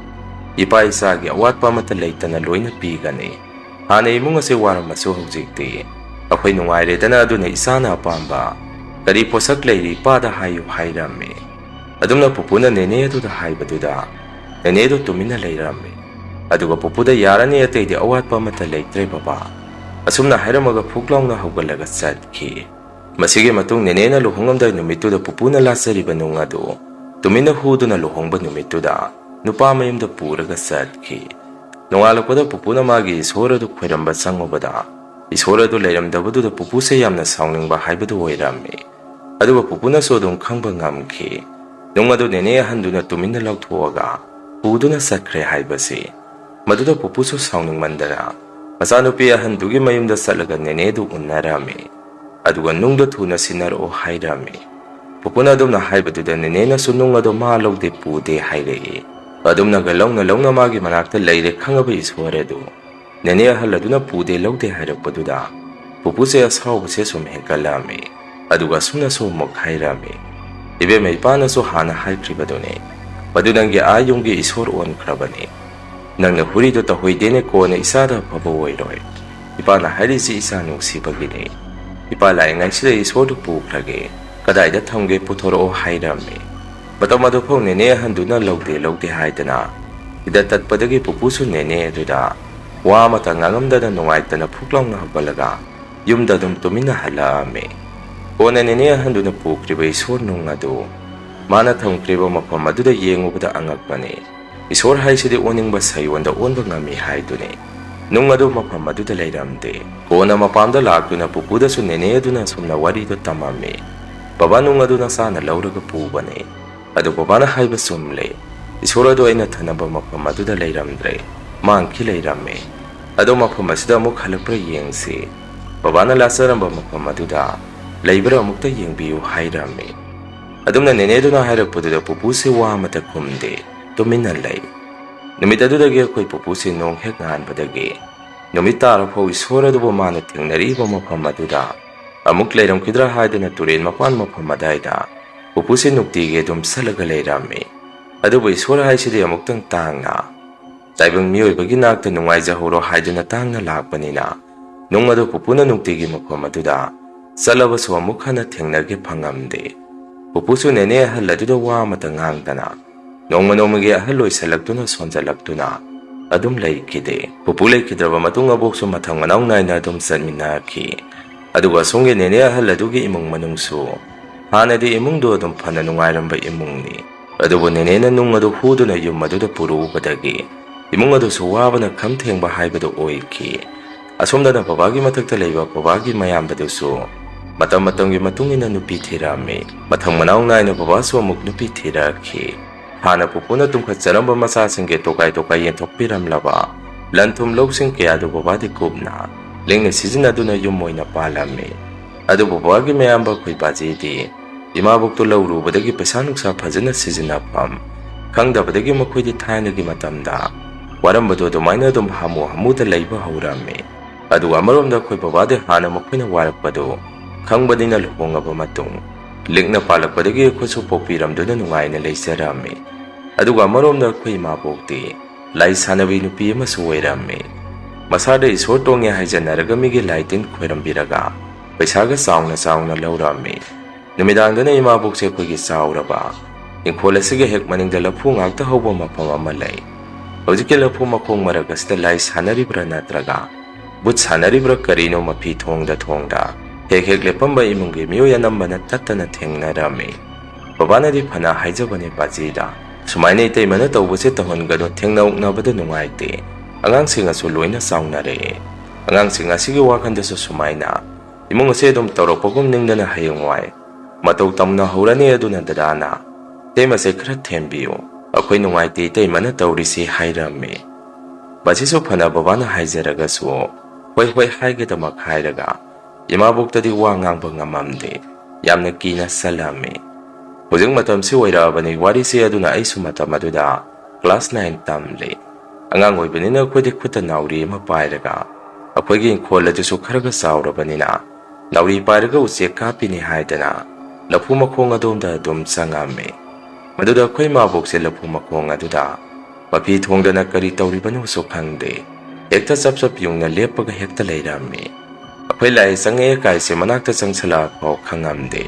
ꯏꯄꯥ ꯏꯆꯥꯒꯤ ꯑꯋꯥꯠꯄ ꯑꯃꯠꯇ ꯂꯩꯇꯅ ꯂꯣꯏꯅ ꯄꯤꯒꯅꯤ꯫ ꯍꯥꯟꯅ ꯏꯃꯨꯡ ꯑꯁꯤ ꯋꯥꯔꯝꯃꯁꯨ ꯍꯧꯖꯤꯛꯇꯤ ꯑꯩꯈꯣꯏ ꯅꯨꯡꯉꯥꯏꯔꯦꯗꯅ, ꯑꯗꯨꯅ ꯏꯆꯥꯅ ꯑꯄꯥꯝꯕ ꯀꯔꯤ ꯄꯣꯠꯁꯛ ꯂꯩꯔꯤ ꯏꯄꯥꯗ ꯍꯥꯏꯌꯨ ꯍꯥꯏꯔꯝꯃꯤ꯫ ꯑꯗꯨꯝꯅ ꯄꯨꯄꯨꯅ ꯅꯦꯅꯦ ꯑꯗꯨꯗ ꯍꯥꯏꯕꯗꯨꯗ ꯅꯦꯅꯦꯗꯨ ꯇꯨꯃꯤꯟꯅ ꯂꯩꯔꯝꯃꯤ꯫ ꯑꯗꯨꯒ ꯄꯨꯄꯨꯗ ꯌꯥꯔꯅꯤ, ꯑꯇꯩꯗꯤ ꯑꯋꯥꯠꯄ ꯑꯃꯠꯇ ꯂꯩꯇ꯭ꯔꯦ ꯕꯕꯥ꯫ ꯑꯁꯨꯝꯅ ꯍꯥꯏꯔꯝꯃꯒ ꯐꯨꯛ ꯂꯥꯎꯅ ꯍꯧꯒꯠꯂꯒ ꯆꯠꯈꯤ꯫ ꯃꯁꯤꯒꯤ ꯃꯇꯨꯡ ꯅꯦꯅꯦꯅ ꯂꯨꯍꯣꯡꯉꯝꯗꯥꯏ ꯅꯨꯃꯤꯠꯇꯨꯗ ꯄꯨꯄꯨꯅ ꯂꯥꯠꯆꯔꯤꯕ ꯅꯨꯡ ꯑꯗꯨ ꯇꯨꯃꯤꯟꯅ ꯍꯨꯗꯨꯅ ꯂꯨꯍꯣꯡꯕ ꯅꯨꯃꯤꯠꯇꯨꯗ ꯅꯨꯄꯥ ꯃꯌꯨꯝꯗ ꯄꯨꯔꯒ ꯆꯠꯈꯤ꯫ ꯅꯣꯡꯉꯥꯜꯂꯛꯄꯗ ꯄꯨꯄꯨꯅ ꯃꯥꯒꯤ ꯏꯁꯣꯔ ꯑꯗꯨ ꯈꯣꯏꯔꯝꯕ ꯆꯪꯉꯨꯕꯗ ꯏꯁꯣꯔ ꯑꯗꯨ ꯂꯩꯔꯝꯗꯕꯗꯨꯗ ꯄꯨꯄꯨꯁꯦ ꯌꯥꯝꯅ ꯁꯥꯎꯅꯤꯡꯕ ꯍꯥꯏꯕꯗꯨ ꯑꯣꯏꯔꯝꯃꯤ꯫ ꯑꯗꯨꯒ ꯄꯨꯄꯨꯅꯁꯨ ꯑꯗꯨꯝ ꯈꯪꯕ ꯉꯝꯈꯤ꯫ ꯅꯨꯡ ꯑꯗꯨ ꯅꯦꯅꯦ ꯑꯍꯟꯗꯨꯅ ꯇꯨꯃꯤꯟꯅ ꯂꯧꯊꯣꯛꯑꯒ ꯄꯨꯗꯨꯅ ꯆꯠꯈ꯭ꯔꯦ ꯍꯥꯏꯕꯁꯤ꯫ ꯃꯗꯨꯗ ꯄꯨꯄꯨꯁꯨ ꯁꯥꯎꯅꯤꯡꯃꯟꯗꯅ ꯃꯆꯥꯅꯨꯄꯤ ꯑꯍꯟꯗꯨꯒꯤ ꯃꯌꯨꯝꯗ ꯆꯠꯂꯒ ꯅꯦꯅꯦꯗꯨ ꯎꯅꯔꯝꯃꯤ꯫ ꯑꯗꯨꯒ ꯅꯨꯡꯗꯣ ꯊꯨꯅ ꯁꯤꯟꯅꯔꯛꯑꯣ ꯍꯥꯏꯔꯝꯃꯤ꯫ ꯄꯨꯄꯨꯅ ꯑꯗꯨꯝꯅ ꯍꯥꯏꯕꯗꯨꯗ ꯅꯦꯅꯦꯅꯁꯨ ꯅꯨꯡ ꯑꯗꯣ ꯃꯥ ꯂꯧꯗꯦ ꯄꯨꯗꯦ ꯍꯥꯏꯔꯛꯏ꯫ ꯑꯗꯨꯝꯅꯒ ꯂꯧꯅ ꯂꯧꯅ ꯃꯥꯒꯤ ꯃꯅꯥꯛꯇ ꯂꯩꯔꯦ ꯈꯪꯉꯕ ꯏꯁꯣꯔ ꯑꯗꯨ꯫ ꯅꯦꯅꯦ ꯑꯍꯜ ꯑꯗꯨꯅ ꯄꯨꯗꯦ ꯂꯧꯗꯦ ꯍꯥꯏꯔꯛꯄꯗꯨꯗ ꯄꯨꯄꯨꯁꯦ ꯑꯁꯥꯎꯕꯁꯦ ꯁꯨꯝ ꯍꯦꯟꯒꯠꯂꯛꯑꯝꯃꯤ꯫ ꯑꯗꯨꯒ ꯑꯁꯨꯝꯅꯁꯨ ꯑꯃꯨꯛ ꯍꯥꯏꯔꯝꯃꯤ, "ꯏꯕꯦꯝꯃ, ꯏꯄꯥꯅꯁꯨ ꯍꯥꯟꯅ ꯍꯥꯏꯈ꯭ꯔꯤꯕꯗꯨꯅꯤ, ꯃꯗꯨ ꯅꯪꯒꯤ ꯑꯥ ꯌꯨꯝꯒꯤ ꯏꯁꯣꯔ ꯑꯣꯟꯈ꯭ꯔꯕꯅꯤ꯫ ꯅꯪꯅ ꯍꯨꯔꯤꯗꯨ ꯇꯧꯍꯣꯏꯗꯦꯅꯦ, ꯀꯣꯟꯅ ꯏꯆꯥꯗ ꯑꯐꯕ ꯑꯣꯏꯔꯣꯏ꯫ ꯏꯄꯥꯅ ꯍꯥꯏꯔꯤꯁꯤ ꯏꯆꯥ ꯅꯨꯡꯁꯤꯕꯒꯤꯅꯤ꯫ ꯏꯄꯥ ꯂꯥꯛꯏꯉꯩꯁꯤꯗ ꯏꯁꯣꯔꯗꯨ ꯄꯨꯈ꯭ꯔꯒꯦ, ꯀꯗꯥꯏꯗ ꯊꯝꯒꯦ ꯄꯨꯊꯣꯔꯛꯑꯣ" ꯍꯥꯏꯔꯝꯃꯤ꯫ ꯃꯇꯝ ꯑꯗꯨꯐꯥꯎ ꯅꯦꯅꯦ ꯑꯍꯟꯗꯨꯅ ꯂꯧꯗꯦ ꯂꯧꯗꯦ ꯍꯥꯏꯗꯅ ꯁꯤꯗ ꯇꯠꯄꯗꯒꯤ ꯄꯨꯄꯨꯁꯨ ꯅꯦꯅꯦ ꯑꯗꯨꯗ ꯋꯥ ꯑꯃꯇ ꯉꯥꯡꯉꯝꯗꯅ ꯅꯨꯡꯉꯥꯏꯇꯅ ꯐꯨꯛ ꯂꯥꯎꯅ ꯍꯧꯒꯠꯂꯒ ꯌꯨꯝꯗ ꯑꯗꯨꯝ ꯇꯨꯃꯤꯟꯅ ꯍꯜꯂꯛꯑꯝꯃꯤ꯫ ꯀꯣꯟꯅ ꯅꯦꯅꯦ ꯑꯍꯟꯗꯨꯅ ꯄꯨꯈ꯭ꯔꯤꯕ ꯏꯁꯣꯔ ꯅꯨꯡ ꯑꯗꯨ ꯃꯥꯅ ꯊꯝꯈ꯭ꯔꯤꯕ ꯃꯐꯝ ꯑꯗꯨꯗ ꯌꯦꯡꯉꯨꯕꯗ ꯑꯉꯛꯄꯅꯤ꯫ ꯏꯁꯣꯔ ꯍꯥꯏꯁꯤꯗꯤ ꯑꯣꯅꯤꯡꯕ ꯁꯩꯑꯣꯟꯗ ꯑꯣꯟꯕ ꯉꯝꯃꯤ ꯍꯥꯏꯗꯨꯅꯤ꯫ ꯅꯨꯡ ꯑꯗꯨ ꯃꯐꯝ ꯑꯗꯨꯗ ꯂꯩꯔꯝꯗꯦ꯫ ꯀꯣꯟꯅ ꯃꯄꯥꯝꯗ ꯂꯥꯛꯇꯨꯅ ꯄꯨꯄꯨꯗꯁꯨ ꯅꯦꯅꯦ ꯑꯗꯨꯅ ꯑꯁꯨꯝꯅ ꯋꯥꯔꯤꯗꯨ ꯇꯝꯃꯝꯃꯤ꯫ "ꯕꯕꯥ, ꯅꯨꯡ ꯑꯗꯨ ꯅꯆꯥꯅ ꯂꯧꯔꯒ ꯄꯨꯕꯅꯤ꯫ ꯑꯗꯨ ꯕꯕꯥꯅ ꯍꯥꯏꯕ ꯆꯨꯝꯂꯦ꯫ ꯏꯁꯣꯔ ꯑꯗꯨ ꯑꯩꯅ ꯊꯅꯝꯕ ꯃꯐꯝ ꯑꯗꯨꯗ ꯂꯩꯔꯝꯗ꯭ꯔꯦ꯫ ꯃꯥꯡꯈꯤ ꯂꯩꯔꯝꯃꯦ꯫ ꯑꯗꯣ ꯃꯐꯝ ꯑꯁꯤꯗ ꯑꯃꯨꯛ ꯍꯜꯂꯛꯄ꯭ꯔꯥ ꯌꯦꯡꯁꯤ꯫ ꯕꯕꯥꯅ ꯂꯥꯠꯆꯔꯝꯕ ꯃꯐꯝ ꯑꯗꯨꯗ ꯂꯩꯕ꯭ꯔꯥ ꯑꯃꯨꯛꯇ ꯌꯦꯡꯕꯤꯌꯨ" ꯍꯥꯏꯔꯝꯃꯤ꯫ ꯑꯗꯨꯝꯅ ꯅꯦꯅꯦꯗꯨꯅ ꯍꯥꯏꯔꯛꯄꯗꯨꯗ ꯄꯨꯄꯨꯁꯤ ꯋꯥ ꯑꯃꯠꯇ ꯈꯨꯝꯗꯦ, ꯇꯨꯃꯤꯟꯅ ꯂꯩ꯫ ꯅꯨꯃꯤꯠ ꯑꯗꯨꯗꯒꯤ ꯑꯩꯈꯣꯏ ꯄꯨꯄꯨꯁꯤ ꯅꯣꯡ ꯍꯦꯛ ꯉꯥꯟꯕꯗꯒꯤ ꯅꯨꯃꯤꯠ ꯇꯥꯔꯐꯥꯎ ꯏꯁꯣꯔ ꯑꯗꯨꯕꯨ ꯃꯥꯅ ꯊꯦꯡꯅꯔꯤꯕ ꯃꯐꯝ ꯑꯗꯨꯗ ꯑꯃꯨꯛ ꯂꯩꯔꯝꯈꯤꯗ꯭ꯔꯥ ꯍꯥꯏꯗꯨꯅ ꯇꯨꯔꯦꯟ ꯃꯄꯥꯟ ꯃꯐꯝ ꯑꯗꯥꯏꯗ ꯄꯨꯄꯨꯁꯤ ꯅꯨꯡꯇꯤꯒꯤ ꯑꯗꯨꯝ ꯆꯠꯂꯒ ꯂꯩꯔꯝꯃꯤ꯫ ꯑꯗꯨꯕꯨ ꯏꯁꯣꯔ ꯍꯥꯏꯁꯤꯗꯤ ꯑꯃꯨꯛꯇꯪ ꯇꯥꯡꯅ ꯇꯥꯏꯕꯪ ꯃꯤꯑꯣꯏꯕꯒꯤ ꯅꯥꯛꯇ ꯅꯨꯡꯉꯥꯏꯖꯍꯧꯔꯣ ꯍꯥꯏꯗꯨꯅ ꯇꯥꯡꯅ ꯂꯥꯛꯄꯅꯤꯅ, ꯅꯨꯡ ꯑꯗꯨ ꯄꯨꯄꯨꯅ ꯅꯨꯡꯇꯤꯒꯤ ꯃꯐꯝ ꯑꯗꯨꯗ ꯆꯠꯂꯕꯁꯨ ꯑꯃꯨꯛ ꯍꯟꯅ ꯊꯦꯡꯅꯒꯦ ꯐꯪꯉꯝꯗꯦ꯫ ꯄꯨꯄꯨꯁꯨ ꯅꯦꯅꯦ ꯑꯍꯜ ꯑꯗꯨꯗ ꯋꯥ ꯑꯃꯇ ꯉꯥꯡꯗꯅ ꯅꯣꯡꯃ ꯅꯣꯡꯃꯒꯤ ꯑꯍꯜ ꯑꯣꯏꯁꯜꯂꯛꯇꯨꯅ ꯁꯣꯟꯖꯜꯂꯛꯇꯨꯅ ꯑꯗꯨꯝ ꯂꯩꯈꯤꯗꯦ꯫ ꯄꯨꯄꯨ ꯂꯩꯈꯤꯗ꯭ꯔꯕ ꯃꯇꯨꯡ ꯑꯕꯣꯛꯁꯨ ꯃꯊꯪ ꯃꯅꯥꯎ ꯅꯥꯏꯅ ꯑꯗꯨꯝ ꯆꯠꯃꯤꯟꯅꯈꯤ꯫ ꯑꯗꯨꯒ ꯑꯁꯣꯝꯒꯤ ꯅꯦꯅꯦ ꯑꯍꯜ ꯑꯗꯨꯒꯤ ꯏꯃꯨꯡ ꯃꯅꯨꯡꯁꯨ ꯍꯥꯟꯅꯗꯤ ꯏꯃꯨꯡꯗꯨ ꯑꯗꯨꯝ ꯐꯅ ꯅꯨꯡꯉꯥꯏꯔꯝꯕ ꯏꯃꯨꯡꯅꯤ꯫ ꯑꯗꯨꯕꯨ ꯅꯦꯅꯦꯅ ꯅꯨꯡ ꯑꯗꯨ ꯍꯨꯗꯨꯅ ꯌꯨꯝ ꯑꯗꯨꯗ ꯄꯨꯔꯨꯕꯗꯒꯤ ꯏꯃꯨꯡ ꯑꯗꯨꯁꯨ ꯋꯥꯕꯅ ꯈꯝ ꯊꯦꯡꯕ ꯍꯥꯏꯕꯗꯨ ꯑꯣꯏꯈꯤ꯫ ꯑꯁꯣꯝꯗꯅ ꯕꯕꯥꯒꯤ ꯃꯊꯛꯇ ꯂꯩꯕ ꯕꯕꯥꯒꯤ ꯃꯌꯥꯝꯕꯗꯨꯁꯨ ꯃꯇꯝ ꯃꯇꯝꯒꯤ ꯃꯇꯨꯡ ꯏꯟꯅ ꯅꯨꯄꯤ ꯊꯤꯔꯛꯑꯝꯃꯤ꯫ ꯃꯊꯪ ꯃꯅꯥꯎ ꯅꯥꯏꯅ ꯕꯕꯥꯁꯨ ꯑꯃꯨꯛ ꯅꯨꯄꯤ ꯊꯤꯔꯛꯈꯤ꯫ ꯍꯥꯟꯅ ꯄꯨꯄꯨꯅ ꯇꯨꯝꯈꯠꯆꯔꯝꯕ ꯃꯆꯥꯁꯤꯡꯒꯤ ꯇꯣꯀꯥꯏ ꯇꯣꯀꯥꯏ ꯌꯦꯟꯊꯣꯛꯄꯤꯔꯝꯂꯕ ꯂꯟ ꯊꯨꯝ ꯂꯧꯁꯤꯡ ꯀꯌꯥꯗꯨ ꯕꯕꯥꯗꯤ ꯀꯨꯞꯅ ꯂꯤꯡꯅ ꯁꯤꯖꯤꯟꯅꯗꯨꯅ ꯌꯨꯝ ꯑꯣꯏꯅ ꯄꯥꯜꯂꯝꯃꯤ꯫ ꯑꯗꯨꯕꯨ ꯕꯕꯥꯒꯤ ꯃꯌꯥꯝꯕ ꯑꯩꯈꯣꯏ ꯕꯥꯖꯤꯗꯤ ꯏꯃꯥꯕꯣꯛꯇꯨ ꯂꯧꯔꯨꯕꯗꯒꯤ ꯄꯩꯁꯥ ꯅꯨꯡꯁꯥ ꯐꯖꯅ ꯁꯤꯖꯤꯟꯅꯐꯝ ꯈꯪꯗꯕꯗꯒꯤ ꯃꯈꯣꯏꯗꯤ ꯊꯥꯏꯅꯒꯤ ꯃꯇꯝꯗ ꯋꯥꯔꯝꯕꯗꯨ ꯑꯗꯨꯃꯥꯏꯅ ꯑꯗꯨꯝ ꯍꯥꯃꯨ ꯍꯥꯃꯨꯗ ꯂꯩꯕ ꯍꯧꯔꯝꯃꯤ꯫ ꯑꯗꯨꯒ ꯑꯃꯔꯣꯝꯗ ꯑꯩꯈꯣꯏ ꯕꯕꯥꯗꯤ ꯍꯥꯟꯅ ꯃꯈꯣꯏꯅ ꯋꯥꯔꯛꯄꯗꯨ ꯈꯪꯕꯅꯤꯅ ꯂꯨꯍꯣꯡꯉꯕ ꯃꯇꯨꯡ ꯂꯤꯛꯅ ꯄꯥꯜꯂꯛꯄꯗꯒꯤ ꯑꯩꯈꯣꯏꯁꯨ ꯄꯣꯛꯄꯤꯔꯝꯗꯨꯅ ꯅꯨꯡꯉꯥꯏꯅ ꯂꯩꯖꯔꯝꯃꯤ꯫ ꯑꯗꯨꯒ ꯑꯃꯔꯣꯝꯗ ꯑꯩꯈꯣꯏ ꯏꯃꯥꯕꯣꯛꯇꯤ ꯂꯥꯏ ꯁꯥꯟꯅꯕꯤ ꯅꯨꯄꯤ ꯑꯃꯁꯨ ꯑꯣꯏꯔꯝꯃꯤ꯫ ꯃꯁꯥꯗ ꯏꯁꯣꯔ ꯇꯣꯡꯉꯦ ꯍꯥꯏꯖꯅꯔꯒ ꯃꯤꯒꯤ ꯂꯥꯏ ꯇꯤꯟ ꯈꯣꯏꯔꯝꯕꯤꯔꯒ ꯄꯩꯁꯥꯒ ꯆꯥꯎꯅ ꯆꯥꯎꯅ ꯂꯧꯔꯝꯃꯤ꯫ ꯅꯨꯃꯤꯗꯥꯡꯗꯅ ꯏꯃꯥꯕꯣꯛꯁꯦ ꯑꯩꯈꯣꯏꯒꯤ ꯆꯥꯎꯔꯕ ꯏꯪꯈꯣꯜ ꯑꯁꯤꯒꯤ ꯍꯦꯛ ꯃꯅꯤꯡꯗ ꯂꯐꯨ ꯉꯥꯛꯇ ꯍꯧꯕ ꯃꯐꯝ ꯑꯃ ꯂꯩ꯫ ꯍꯧꯖꯤꯛꯀꯤ ꯂꯐꯨ ꯃꯈꯣꯡ ꯃꯔꯛ ꯑꯁꯤꯗ ꯂꯥꯏ ꯁꯥꯟꯅꯔꯤꯕ꯭ꯔꯥ ꯅꯠꯇ꯭ꯔꯒ ꯕꯨꯠ ꯁꯥꯟꯅꯔꯤꯕ꯭ꯔꯥ ꯀꯔꯤꯅꯣ, ꯃꯐꯤ ꯊꯣꯡꯗ ꯊꯣꯡꯗ ꯍꯦꯛ ꯍꯦꯛ ꯂꯦꯞꯄꯝꯕ ꯏꯃꯨꯡꯒꯤ ꯃꯤꯑꯣꯏ ꯑꯅꯝꯕꯅ ꯇꯠꯇꯅ ꯊꯦꯡꯅꯔꯝꯃꯤ꯫ ꯕꯕꯥꯅꯗꯤ ꯐꯅ ꯍꯥꯏꯖꯕꯅꯤ ꯕꯥꯖꯤꯗ, "ꯁꯨꯃꯥꯏꯅ ꯏꯇꯩꯃꯅ ꯇꯧꯕꯁꯦ ꯇꯧꯍꯟꯒꯅꯨ, ꯊꯦꯡꯅ ꯎꯛꯅꯕꯗ ꯅꯨꯡꯉꯥꯏꯇꯦ꯫ ꯑꯉꯥꯡꯁꯤꯡ ꯑꯁꯨ ꯂꯣꯏꯅ ꯆꯥꯎꯅꯔꯛꯑꯦ꯫ ꯑꯉꯥꯡꯁꯤꯡ ꯑꯁꯤꯒꯤ ꯋꯥꯈꯜꯗꯁꯨ ꯁꯨꯃꯥꯏꯅ ꯏꯃꯨꯡ ꯑꯁꯤ ꯑꯗꯨꯝ ꯇꯧꯔꯛꯄꯒꯨꯝ ꯅꯤꯡꯗꯅ ꯍꯌꯦꯡꯋꯥꯏ ꯃꯇꯧ ꯇꯝꯅ ꯍꯧꯔꯅꯤ꯫ ꯑꯗꯨꯅ ꯗꯗꯥꯅ ꯏꯇꯩꯃꯁꯦ ꯈꯔ ꯊꯦꯝꯕꯤꯌꯨ, ꯑꯩꯈꯣꯏ ꯅꯨꯡꯉꯥꯏꯇꯦ ꯏꯇꯩꯃꯅ ꯇꯧꯔꯤꯁꯤ" ꯍꯥꯏꯔꯝꯃꯤ꯫ ꯕꯥꯖꯤꯁꯨ ꯐꯅ ꯕꯕꯥꯅ ꯍꯥꯏꯖꯔꯒꯁꯨ ꯍꯣꯏ ꯍꯣꯏ ꯍꯥꯏꯒꯗꯃꯛ ꯍꯥꯏꯔꯒ ꯏꯃꯥꯕꯣꯛꯇꯗꯤ ꯋꯥ ꯉꯥꯡꯕ ꯉꯝꯃꯝꯗꯦ꯫ ꯌꯥꯝꯅ ꯀꯤꯅ ꯆꯜꯂꯝꯃꯤ꯫ ꯍꯧꯖꯤꯛ ꯃꯇꯝꯁꯤ ꯑꯣꯏꯔꯛꯑꯕꯅꯤ ꯋꯥꯔꯤꯁꯤ꯫ ꯑꯗꯨꯅ ꯑꯩꯁꯨ ꯃꯇꯝ ꯑꯗꯨꯗ class nine ꯇꯝꯂꯤ꯫ ꯑꯉꯥꯡ ꯑꯣꯏꯕꯅꯤꯅ ꯑꯩꯈꯣꯏꯗꯤ ꯈꯨꯠꯇ ꯅꯥꯎꯔꯤ ꯑꯃ ꯄꯥꯏꯔꯒ, ꯑꯩꯈꯣꯏꯒꯤ ꯏꯪꯈꯣꯜ ꯑꯗꯨꯁꯨ ꯈꯔꯒ ꯆꯥꯎꯔꯕꯅꯤꯅ, ꯅꯥꯎꯔꯤ ꯄꯥꯏꯔꯒ ꯎꯆꯦꯛ ꯀꯥꯞꯄꯤꯅꯤ ꯍꯥꯏꯗꯅ ꯂꯐꯨ ꯃꯈꯣꯡ ꯑꯗꯣꯝꯗ ꯑꯗꯨꯝ ꯆꯪꯉꯝꯃꯤ꯫ ꯃꯗꯨꯗ ꯑꯩꯈꯣꯏ ꯏꯃꯥꯕꯣꯛꯁꯦ ꯂꯐꯨ ꯃꯈꯣꯡ ꯑꯗꯨꯗ ꯃꯐꯤ ꯊꯣꯡꯗꯅ ꯀꯔꯤ ꯇꯧꯔꯤꯕꯅꯣꯁꯨ ꯈꯪꯗꯦ꯫ ꯍꯦꯛꯇ ꯆꯞ ꯆꯞ ꯌꯨꯡꯅ ꯂꯦꯞꯄꯒ ꯍꯦꯛꯇ ꯂꯩꯔꯝꯃꯤ꯫ ꯑꯩꯈꯣꯏ ꯂꯥꯏ ꯆꯪꯉꯛꯑꯦ ꯀꯥꯏꯁꯦ ꯃꯅꯥꯛꯇ ꯆꯪꯁꯜꯂꯛꯑ ꯐꯥꯎ ꯈꯪꯉꯝꯗꯦ꯫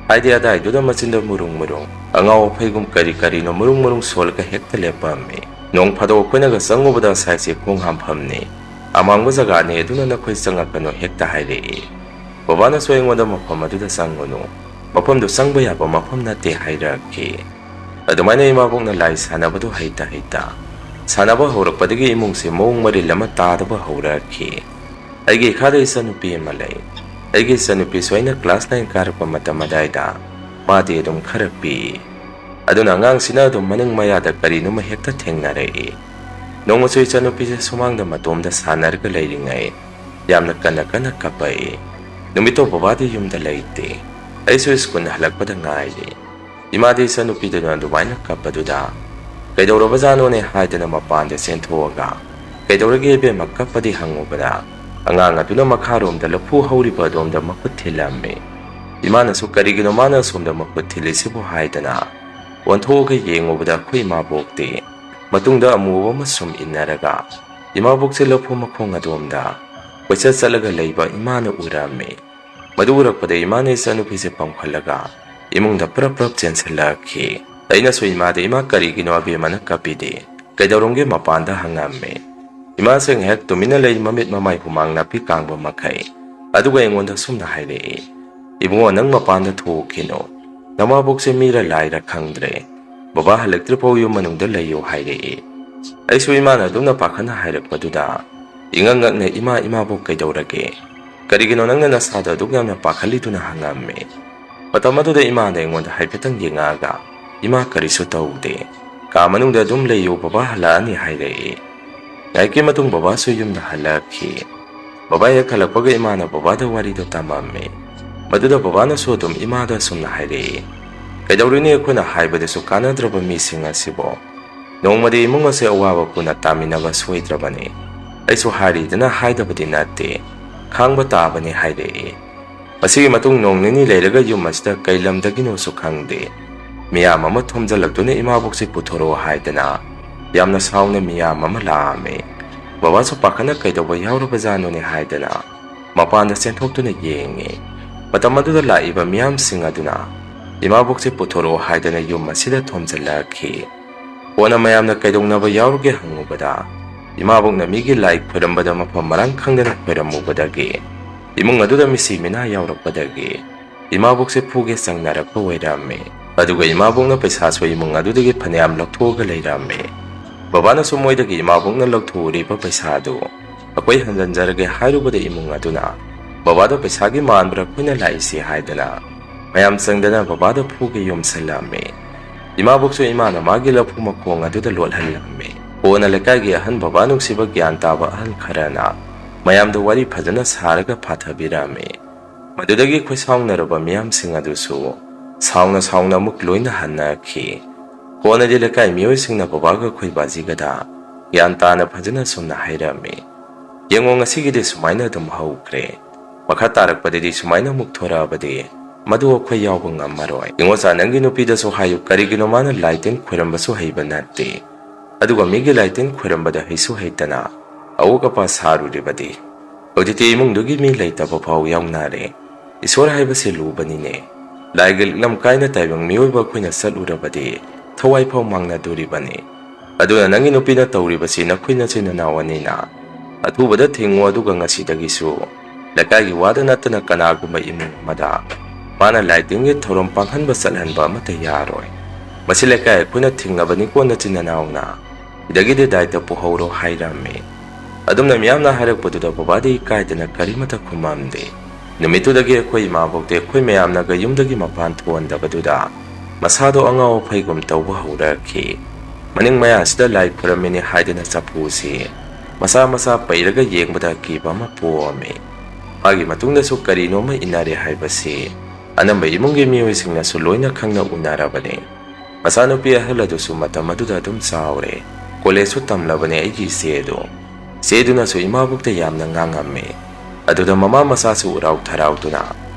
ꯍꯥꯏꯗꯤ ꯑꯗꯥꯏꯗꯨꯗ ꯃꯆꯤꯟꯗ ꯃꯨꯔꯨꯡ ꯃꯨꯔꯨꯡ ꯑꯉꯥꯎ ꯑꯐꯩꯒꯨꯝ ꯀꯔꯤ ꯀꯔꯤꯅꯣ ꯃꯨꯔꯨꯡ ꯃꯨꯔꯨꯡ ꯁꯣꯜꯂꯒ ꯍꯦꯛꯇ ꯂꯦꯞꯄꯝꯃꯤ꯫ ꯅꯣꯡ ꯐꯥꯗꯣꯛ ꯑꯩꯈꯣꯏꯅꯒ ꯆꯪꯉꯨꯕꯗ "ꯁꯥꯏꯁꯦ ꯈꯣꯡ ꯍꯥꯝꯐꯝꯅꯤ, ꯑꯃꯥꯡꯕ ꯖꯒꯥꯅꯤ, ꯑꯗꯨꯅ ꯅꯈꯣꯏ ꯆꯪꯉꯛꯀꯅꯨ" ꯍꯦꯛꯇ ꯍꯥꯏꯔꯛꯏ꯫ ꯕꯕꯥꯅꯁꯨ ꯑꯩꯉꯣꯟꯗ "ꯃꯐꯝ ꯑꯗꯨꯗ ꯆꯪꯒꯅꯨ, ꯃꯐꯝꯗꯨ ꯆꯪꯕ ꯌꯥꯕ ꯃꯐꯝ ꯅꯠꯇꯦ" ꯍꯥꯏꯔꯛꯈꯤ꯫ ꯑꯗꯨꯃꯥꯏꯅ ꯏꯃꯥꯕꯣꯛꯅ ꯂꯥꯏ ꯁꯥꯟꯅꯕꯗꯨ ꯍꯩꯇ ꯍꯩꯇ ꯁꯥꯟꯅꯕ ꯍꯧꯔꯛꯄꯗꯒꯤ ꯏꯃꯨꯡꯁꯦ ꯃꯑꯣꯡ ꯃꯔꯤꯜ ꯑꯃ ꯇꯥꯗꯕ ꯍꯧꯔꯛꯈꯤ꯫ ꯑꯩꯒꯤ ꯏꯈꯥꯗ ꯏꯆꯟꯅꯨꯄꯤ ꯑꯃ ꯂꯩ꯫ ꯑꯩꯒꯤ ꯏꯆꯟꯅꯨꯄꯤꯁꯨ ꯑꯩꯅ class nine ꯀꯥꯔꯛꯄ ꯃꯇꯝ ꯑꯗꯥꯏꯗ ꯃꯥꯗꯤ ꯑꯗꯨꯝ ꯈꯔ ꯄꯤꯛꯏ꯫ ꯑꯗꯨꯅ ꯑꯉꯥꯡꯁꯤꯅ ꯑꯗꯨꯝ ꯃꯅꯤꯡ ꯃꯌꯥꯗ ꯀꯔꯤꯅꯣꯃ ꯍꯦꯛꯇ ꯊꯦꯡꯅꯔꯛꯏ꯫ ꯅꯣꯡꯃꯁꯨ ꯏꯆꯟꯅꯨꯄꯤꯁꯦ ꯁꯨꯃꯥꯡꯗ ꯃꯇꯣꯝꯗ ꯁꯥꯟꯅꯔꯒ ꯂꯩꯔꯤꯉꯩ ꯌꯥꯝꯅ ꯀꯟꯅ ꯀꯟꯅ ꯀꯞꯄꯛꯏ꯫ ꯅꯨꯃꯤꯠꯇꯣ ꯕꯕꯥꯗꯤ ꯌꯨꯝꯗ ꯂꯩꯇꯦ꯫ ꯑꯩꯁꯨ ꯁ꯭ꯀꯨꯜ ꯍꯜꯂꯛꯄꯗ ꯉꯥꯏꯔꯤ꯫ ꯏꯃꯥꯗꯤ ꯏꯆꯟꯅꯨꯄꯤꯗꯨꯅ ꯑꯗꯨꯃꯥꯏꯅ ꯀꯞꯄꯗꯨꯗ "ꯀꯩꯗꯧꯔꯕꯖꯥꯠꯅꯣꯅꯦ?" ꯍꯥꯏꯗꯅ ꯃꯄꯥꯟꯗ ꯆꯦꯟꯊꯣꯛꯑꯒ "ꯀꯩꯗꯧꯔꯒꯦ ꯏꯕꯦꯝꯃ ꯀꯞꯄꯗꯤ?" ꯍꯪꯉꯨꯕꯗ ꯑꯉꯥꯡ ꯑꯗꯨꯅ ꯃꯈꯥꯔꯣꯝꯗ ꯂꯐꯨ ꯍꯧꯔꯤꯕ ꯑꯗꯣꯝꯗ ꯃꯈꯨꯠ ꯊꯤꯜꯂꯝꯃꯤ꯫ ꯏꯃꯥꯅꯁꯨ "ꯀꯔꯤꯒꯤꯅꯣ ꯃꯥꯅ ꯑꯁꯣꯝꯗ ꯃꯈꯨꯠ ꯊꯤꯜꯂꯤꯁꯤꯕꯨ?" ꯍꯥꯏꯗꯅ ꯑꯣꯟꯊꯣꯛꯑꯒ ꯌꯦꯡꯉꯨꯕꯗ ꯑꯩꯈꯣꯏ ꯏꯃꯥꯕꯣꯛꯇꯤ ꯃꯇꯨꯡꯗ ꯑꯃꯨꯕ ꯑꯃ ꯁꯨꯝ ꯏꯟꯅꯔꯒ ꯏꯃꯥꯕꯣꯛꯁꯦ ꯂꯐꯨ ꯃꯈꯣꯡ ꯑꯗꯣꯝꯗ ꯀꯣꯏꯆꯠ ꯆꯠꯂꯒ ꯂꯩꯕ ꯏꯃꯥꯅ ꯎꯔꯝꯃꯤ꯫ ꯃꯗꯨ ꯎꯔꯛꯄꯗ ꯏꯃꯥꯅ ꯏꯆꯟꯅꯨꯄꯤꯁꯦ ꯄꯝꯈꯠꯂꯒ ꯏꯃꯨꯡꯗ ꯄ꯭ꯔꯞ ꯄ꯭ꯔꯞ ꯆꯦꯟꯁꯤꯜꯂꯛꯈꯤ꯫ ꯑꯩꯅꯁꯨ ꯏꯃꯥꯗ "ꯏꯃꯥ, ꯀꯔꯤꯒꯤꯅꯣ ꯑꯕꯦꯝꯃꯅ ꯀꯞꯄꯤꯗꯤ? ꯀꯩꯗꯧꯔꯝꯒꯦ?" ꯃꯄꯥꯟꯗ ꯍꯪꯉꯝꯃꯤ꯫ ꯏꯃꯥꯁꯦ ꯉꯥꯏꯍꯥꯛ ꯇꯨꯃꯤꯟꯅ ꯂꯩ, ꯃꯃꯤꯠ ꯃꯃꯥꯏ ꯍꯨꯃꯥꯡ ꯅꯥꯄꯤ ꯀꯥꯡꯕ ꯃꯈꯩ꯫ ꯑꯗꯨꯒ ꯑꯩꯉꯣꯟꯗ ꯁꯨꯝꯅ ꯍꯥꯏꯔꯛꯏ, "ꯏꯕꯨꯡꯉꯣ, ꯅꯪ ꯃꯄꯥꯟꯗ ꯊꯣꯛꯎꯈꯤꯅꯨ꯫ ꯅꯃꯥꯕꯣꯛꯁꯦ ꯃꯤꯔ ꯂꯥꯏꯔ ꯈꯪꯗ꯭ꯔꯦ꯫ ꯕꯕꯥ ꯍꯜꯂꯛꯇ꯭ꯔꯤꯐꯥꯎ ꯌꯨꯝ ꯃꯅꯨꯡꯗ ꯂꯩꯌꯨ" ꯍꯥꯏꯔꯛꯏ꯫ ꯑꯩꯁꯨ ꯏꯃꯥꯅ ꯑꯗꯨꯝꯅ ꯄꯥꯈꯠꯅ ꯍꯥꯏꯔꯛꯄꯗꯨꯗ ꯏꯉꯛ ꯉꯛꯅ, "ꯏꯃꯥ, ꯏꯃꯥꯕꯣꯛ ꯀꯩꯗꯧꯔꯒꯦ? ꯀꯔꯤꯒꯤꯅꯣ ꯅꯪꯅ ꯅꯁꯥꯗ ꯑꯗꯨꯛ ꯌꯥꯝꯅ ꯄꯥꯈꯠꯂꯤꯗꯨꯅ?" ꯍꯪꯉꯝꯃꯤ꯫ ꯃꯇꯝ ꯑꯗꯨꯗ ꯏꯃꯥꯅ ꯑꯩꯉꯣꯟꯗ ꯍꯥꯏꯐꯦꯠꯇꯪ ꯌꯦꯡꯉꯛꯑꯒ, "ꯏꯃꯥ, ꯀꯔꯤꯁꯨ ꯇꯧꯗꯦ꯫ ꯀꯥ ꯃꯅꯨꯡꯗ ꯑꯗꯨꯝ ꯂꯩꯌꯨ, ꯕꯕꯥ ꯍꯜꯂꯛꯑꯅꯤ" ꯍꯥꯏꯔꯛꯏ꯫ ꯉꯥꯏꯍꯥꯛꯀꯤ ꯃꯇꯨꯡ ꯕꯕꯥꯁꯨ ꯌꯨꯝꯗ ꯍꯜꯂꯛꯈꯤ꯫ ꯕꯕꯥ ꯍꯦꯛ ꯍꯜꯂꯛꯄꯒ ꯏꯃꯥꯅ ꯕꯕꯥꯗ ꯋꯥꯔꯤꯗꯣ ꯇꯝꯃꯝꯃꯤ꯫ ꯃꯗꯨꯗ ꯕꯕꯥꯅꯁꯨ ꯑꯗꯨꯝ ꯏꯃꯥꯗ ꯑꯁꯨꯝꯅ ꯍꯥꯏꯔꯛꯏ, "ꯀꯩꯗꯧꯔꯨꯅꯤ, ꯑꯩꯈꯣꯏꯅ ꯍꯥꯏꯕꯗꯁꯨ ꯀꯥꯟꯅꯗ꯭ꯔꯕ ꯃꯤꯁꯤꯡ ꯑꯁꯤꯕꯨ꯫ ꯅꯣꯡꯃꯗꯤ ꯏꯃꯨꯡ ꯑꯁꯦ ꯑꯋꯥꯕ ꯄꯨꯟꯅ ꯇꯥꯃꯤꯟꯅꯕ ꯁꯣꯏꯗ꯭ꯔꯕꯅꯤ꯫ ꯑꯩꯁꯨ ꯍꯥꯏꯔꯤꯗꯅ ꯍꯥꯏꯗꯕꯗꯤ ꯅꯠꯇꯦ, ꯈꯥꯡꯕ ꯇꯥꯕꯅꯤ" ꯍꯥꯏꯔꯛꯏ꯫ ꯃꯁꯤꯒꯤ ꯃꯇꯨꯡ ꯅꯣꯡ ꯅꯤꯅꯤ ꯂꯩꯔꯒ ꯌꯨꯝ ꯑꯁꯤꯗ ꯀꯩ ꯂꯝꯗꯒꯤꯅꯣꯁꯨ ꯈꯪꯗꯦ, ꯃꯤꯌꯥꯝ ꯑꯃ ꯊꯣꯝꯖꯤꯜꯂꯛꯇꯨꯅ ꯏꯃꯥꯕꯣꯛꯁꯦ ꯄꯨꯊꯣꯔꯛꯑꯣ ꯍꯥꯏꯗꯅ ꯌꯥꯝꯅ ꯁꯥꯎꯅ ꯃꯤꯌꯥꯝ ꯑꯃ ꯂꯥꯛꯑꯝꯃꯤ꯫ ꯕꯕꯥꯁꯨ ꯄꯥꯈꯠꯅ ꯀꯩꯗꯧꯕ ꯌꯥꯎꯔꯕꯖꯥꯠꯅꯣꯅꯦ ꯍꯥꯏꯗꯅ ꯃꯄꯥꯟꯗ ꯆꯦꯟꯊꯣꯛꯇꯨꯅ ꯌꯦꯡꯉꯤ꯫ ꯃꯇꯝ ꯑꯗꯨꯗ ꯂꯥꯛꯏꯕ ꯃꯤꯌꯥꯝꯁꯤꯡ ꯑꯗꯨꯅ ꯏꯃꯥꯕꯣꯛꯁꯦ ꯄꯨꯊꯣꯔꯛꯑꯣ ꯍꯥꯏꯗꯅ ꯌꯨꯝ ꯑꯁꯤꯗ ꯊꯣꯝꯖꯤꯜꯂꯛꯈꯤ꯫ ꯀꯣꯟꯅ ꯃꯌꯥꯝꯅ ꯀꯩꯗꯧꯅꯕ ꯌꯥꯎꯔꯒꯦ ꯍꯪꯉꯨꯕꯗ, ꯏꯃꯥꯕꯣꯛꯅ ꯃꯤꯒꯤ ꯂꯥꯏ ꯈꯣꯏꯔꯝꯕꯗ ꯃꯐꯝ ꯃꯔꯥꯡ ꯈꯪꯗꯅ ꯈꯣꯏꯔꯝꯃꯨꯕꯗꯒꯤ ꯏꯃꯨꯡ ꯑꯗꯨꯗ ꯃꯤꯁꯤ ꯃꯤꯅꯥ ꯌꯥꯎꯔꯛꯄꯗꯒꯤ ꯏꯃꯥꯕꯣꯛꯁꯦ ꯐꯨꯒꯦ ꯆꯪꯅꯔꯛꯄ ꯑꯣꯏꯔꯝꯃꯤ꯫ ꯑꯗꯨꯒ ꯏꯃꯥꯕꯣꯛꯅ ꯄꯩꯁꯥꯁꯨ ꯏꯃꯨꯡ ꯑꯗꯨꯗꯒꯤ ꯐꯅꯌꯥꯝ ꯂꯧꯊꯣꯛꯑꯒ ꯂꯩꯔꯝꯃꯤ꯫ ꯕꯕꯥꯅꯁꯨ ꯃꯣꯏꯗꯒꯤ ꯏꯃꯥꯕꯣꯛꯅ ꯂꯧꯊꯣꯛꯎꯔꯤꯕ ꯄꯩꯁꯥꯗꯨ ꯑꯩꯈꯣꯏ ꯍꯟꯖꯤꯟꯖꯔꯒꯦ ꯍꯥꯏꯔꯨꯕꯗ ꯏꯃꯨꯡ ꯑꯗꯨꯅ ꯕꯕꯥꯗ ꯄꯩꯁꯥꯒꯤ ꯃꯥꯟꯕ꯭ꯔꯥ ꯑꯩꯈꯣꯏꯅ ꯂꯥꯛꯏꯁꯤ ꯍꯥꯏꯗꯅ ꯃꯌꯥꯝ ꯆꯪꯗꯅ ꯕꯕꯥꯗ ꯐꯨꯒꯦ ꯌꯣꯝꯁꯜꯂꯝꯃꯤ꯫ ꯏꯃꯥꯕꯣꯛꯁꯨ ꯏꯃꯥꯅ ꯃꯥꯒꯤ ꯂꯐꯨ ꯃꯈꯣꯡ ꯑꯗꯨꯗ ꯂꯣꯠꯍꯜꯂꯝꯃꯤ꯫ ꯀꯣꯟꯅ ꯂꯩꯀꯥꯏꯒꯤ ꯑꯍꯟ ꯕꯕꯥ ꯅꯨꯡꯁꯤꯕ ꯒ꯭ꯌꯥꯟ ꯇꯥꯕ ꯑꯍꯜ ꯈꯔꯅ ꯃꯌꯥꯝꯗ ꯋꯥꯔꯤ ꯐꯖꯅ ꯁꯥꯔꯒ ꯐꯥꯊꯕꯤꯔꯝꯃꯤ꯫ ꯃꯗꯨꯗꯒꯤ ꯈꯣꯏꯁꯥꯎꯅꯔꯕ ꯃꯤꯌꯥꯝꯁꯤꯡ ꯑꯗꯨꯁꯨ ꯁꯥꯎꯅ ꯁꯥꯎꯅ ꯑꯃꯨꯛ ꯂꯣꯏꯅ ꯍꯟꯅꯈꯤ꯫ ꯀꯣꯟꯅꯗꯤ ꯂꯩꯀꯥꯏ ꯃꯤꯑꯣꯏꯁꯤꯡꯅ ꯕꯕꯥꯒ ꯑꯩꯈꯣꯏ ꯕꯥꯖꯤꯒꯗ ꯒ꯭ꯌꯥꯟ ꯇꯥꯅ ꯐꯖꯅ ꯁꯨꯝꯅ ꯍꯥꯏꯔꯝꯃꯤ, "ꯌꯦꯡꯉꯣ, ꯉꯁꯤꯒꯤꯗꯤ ꯁꯨꯃꯥꯏꯅ ꯑꯗꯨꯝ ꯍꯧꯈ꯭ꯔꯦ꯫ ꯃꯈꯥ ꯇꯥꯔꯛꯄꯗꯗꯤ ꯁꯨꯃꯥꯏꯅ ꯑꯃꯨꯛ ꯊꯣꯔꯛꯑꯕꯗꯤ ꯃꯗꯨ ꯑꯩꯈꯣꯏ ꯌꯥꯎꯕ ꯉꯝꯃꯔꯣꯏ꯫ ꯏꯉꯣꯆꯥ, ꯅꯪꯒꯤ ꯅꯨꯄꯤꯗꯁꯨ ꯍꯥꯏꯌꯨ, ꯀꯔꯤꯒꯤꯅꯣ ꯃꯥꯅ ꯂꯥꯏ ꯇꯤꯟ ꯈꯣꯏꯔꯝꯕꯁꯨ ꯍꯩꯕ ꯅꯠꯇꯦ, ꯑꯗꯨꯒ ꯃꯤꯒꯤ ꯂꯥꯏ ꯇꯤꯟ ꯈꯣꯏꯔꯝꯕꯗ ꯍꯩꯁꯨ ꯍꯩꯇꯅ ꯑꯋꯣꯛ ꯑꯄꯥ ꯁꯥꯔꯨꯔꯤꯕꯗꯤ? ꯍꯧꯖꯤꯛꯇꯤ ꯏꯃꯨꯡꯗꯨꯒꯤ ꯃꯤ ꯂꯩꯇꯕ ꯐꯥꯎ ꯌꯥꯎꯅꯔꯦ꯫ ꯏꯁꯣꯔ ꯍꯥꯏꯕꯁꯤ ꯂꯨꯕꯅꯤꯅꯦ꯫ ꯂꯥꯏꯒ ꯂꯤꯛꯂꯝ ꯀꯥꯏꯅ ꯇꯥꯏꯕꯪ ꯃꯤꯑꯣꯏꯕ ꯑꯩꯈꯣꯏꯅ ꯆꯠꯂꯨꯔꯕꯗꯤ ꯊꯋꯥꯏ ꯐꯥꯎ ꯃꯥꯡꯅꯗꯣꯔꯤꯕꯅꯤ꯫ ꯑꯗꯨꯅ ꯅꯪꯒꯤ ꯅꯨꯄꯤꯅ ꯇꯧꯔꯤꯕꯁꯤ ꯅꯈꯣꯏ ꯅꯆꯤꯟ ꯅꯅꯥꯎ ꯑꯅꯤꯅ ꯑꯊꯨꯕꯗ ꯊꯤꯡꯉꯨ, ꯑꯗꯨꯒ ꯉꯁꯤꯗꯒꯤꯁꯨ ꯂꯩꯀꯥꯏꯒꯤ ꯋꯥꯗ ꯅꯠꯇꯅ ꯀꯅꯥꯒꯨꯝꯕ ꯏꯃꯨꯡ ꯑꯃꯗ ꯃꯥꯅ ꯂꯥꯏ ꯇꯤꯟꯒꯤ ꯊꯧꯔꯝ ꯄꯥꯡꯍꯟꯕ ꯆꯠꯍꯟꯕ ꯑꯃꯠꯇ ꯌꯥꯔꯣꯏ꯫ ꯃꯁꯤ ꯂꯩꯀꯥꯏ ꯑꯩꯈꯣꯏꯅ ꯊꯤꯡꯉꯕꯅꯤꯀꯣ ꯅꯆꯤꯟ ꯅꯅꯥꯎꯅ, ꯁꯤꯗꯒꯤꯗꯤ ꯗꯥꯏꯇ ꯄꯨꯍꯧꯔꯣ ꯍꯥꯏꯔꯝꯃꯤ꯫ ꯑꯗꯨꯝꯅ ꯃꯤꯌꯥꯝꯅ ꯍꯥꯏꯔꯛꯄꯗꯨꯗ ꯕꯕꯥꯗꯤ ꯏꯀꯥꯏꯗꯅ ꯀꯔꯤꯃꯠꯇ ꯈꯨꯝꯃꯝꯗꯦ꯫ ꯅꯨꯃꯤꯠꯇꯨꯗꯒꯤ ꯑꯩꯈꯣꯏ ꯏꯃꯥꯕꯣꯛꯇꯤ ꯑꯩꯈꯣꯏ ꯃꯌꯥꯝꯅꯒ ꯌꯨꯝꯗꯒꯤ ꯃꯄꯥꯟ ꯊꯣꯛꯍꯟꯗꯕꯗꯨꯗ ꯃꯁꯥꯗꯣ ꯑꯉꯥꯎ ꯑꯐꯩꯒꯨꯝ ꯇꯧꯕ ꯍꯧꯔꯛꯈꯤ꯫ ꯃꯅꯤꯡ ꯃꯌꯥꯁꯤꯗ ꯂꯥꯏ ꯈꯨꯔꯝꯃꯤꯅꯤ ꯍꯥꯏꯗꯅ ꯆꯐꯨꯁꯤ ꯃꯆꯥ ꯃꯆꯥ ꯄꯩꯔꯒ ꯌꯦꯡꯕꯗ ꯑꯀꯤꯕ ꯑꯃ ꯄꯣꯛꯑꯝꯃꯤ꯫ ꯃꯥꯒꯤ ꯃꯇꯨꯡꯗꯁꯨ ꯀꯔꯤꯅꯣꯃ ꯏꯟꯅꯔꯦ ꯍꯥꯏꯕꯁꯤ ꯑꯅꯝꯕ ꯏꯃꯨꯡꯒꯤ ꯃꯤꯑꯣꯏꯁꯤꯡꯅꯁꯨ ꯂꯣꯏꯅ ꯈꯪꯅ ꯎꯅꯔꯕꯅꯤ꯫ ꯃꯆꯥꯅꯨꯄꯤ ꯑꯍꯜ ꯑꯗꯨꯁꯨ ꯃꯇꯝ ꯑꯗꯨꯗ ꯑꯗꯨꯝ ꯆꯥꯎꯔꯦ꯫ ꯀꯣꯂꯦꯖꯁꯨ ꯇꯝꯂꯕꯅꯦ ꯑꯩꯒꯤ ꯏꯆꯦ ꯑꯗꯨ꯫ ꯏꯆꯦꯗꯨꯅꯁꯨ ꯏꯃꯥꯕꯣꯛꯇ ꯌꯥꯝꯅ ꯉꯥꯡꯉꯝꯃꯤ꯫ ꯑꯗꯨꯗ ꯃꯃꯥ ꯃꯆꯥꯁꯨ ꯎꯔꯥꯎ ꯊꯔꯥꯎꯗꯨꯅ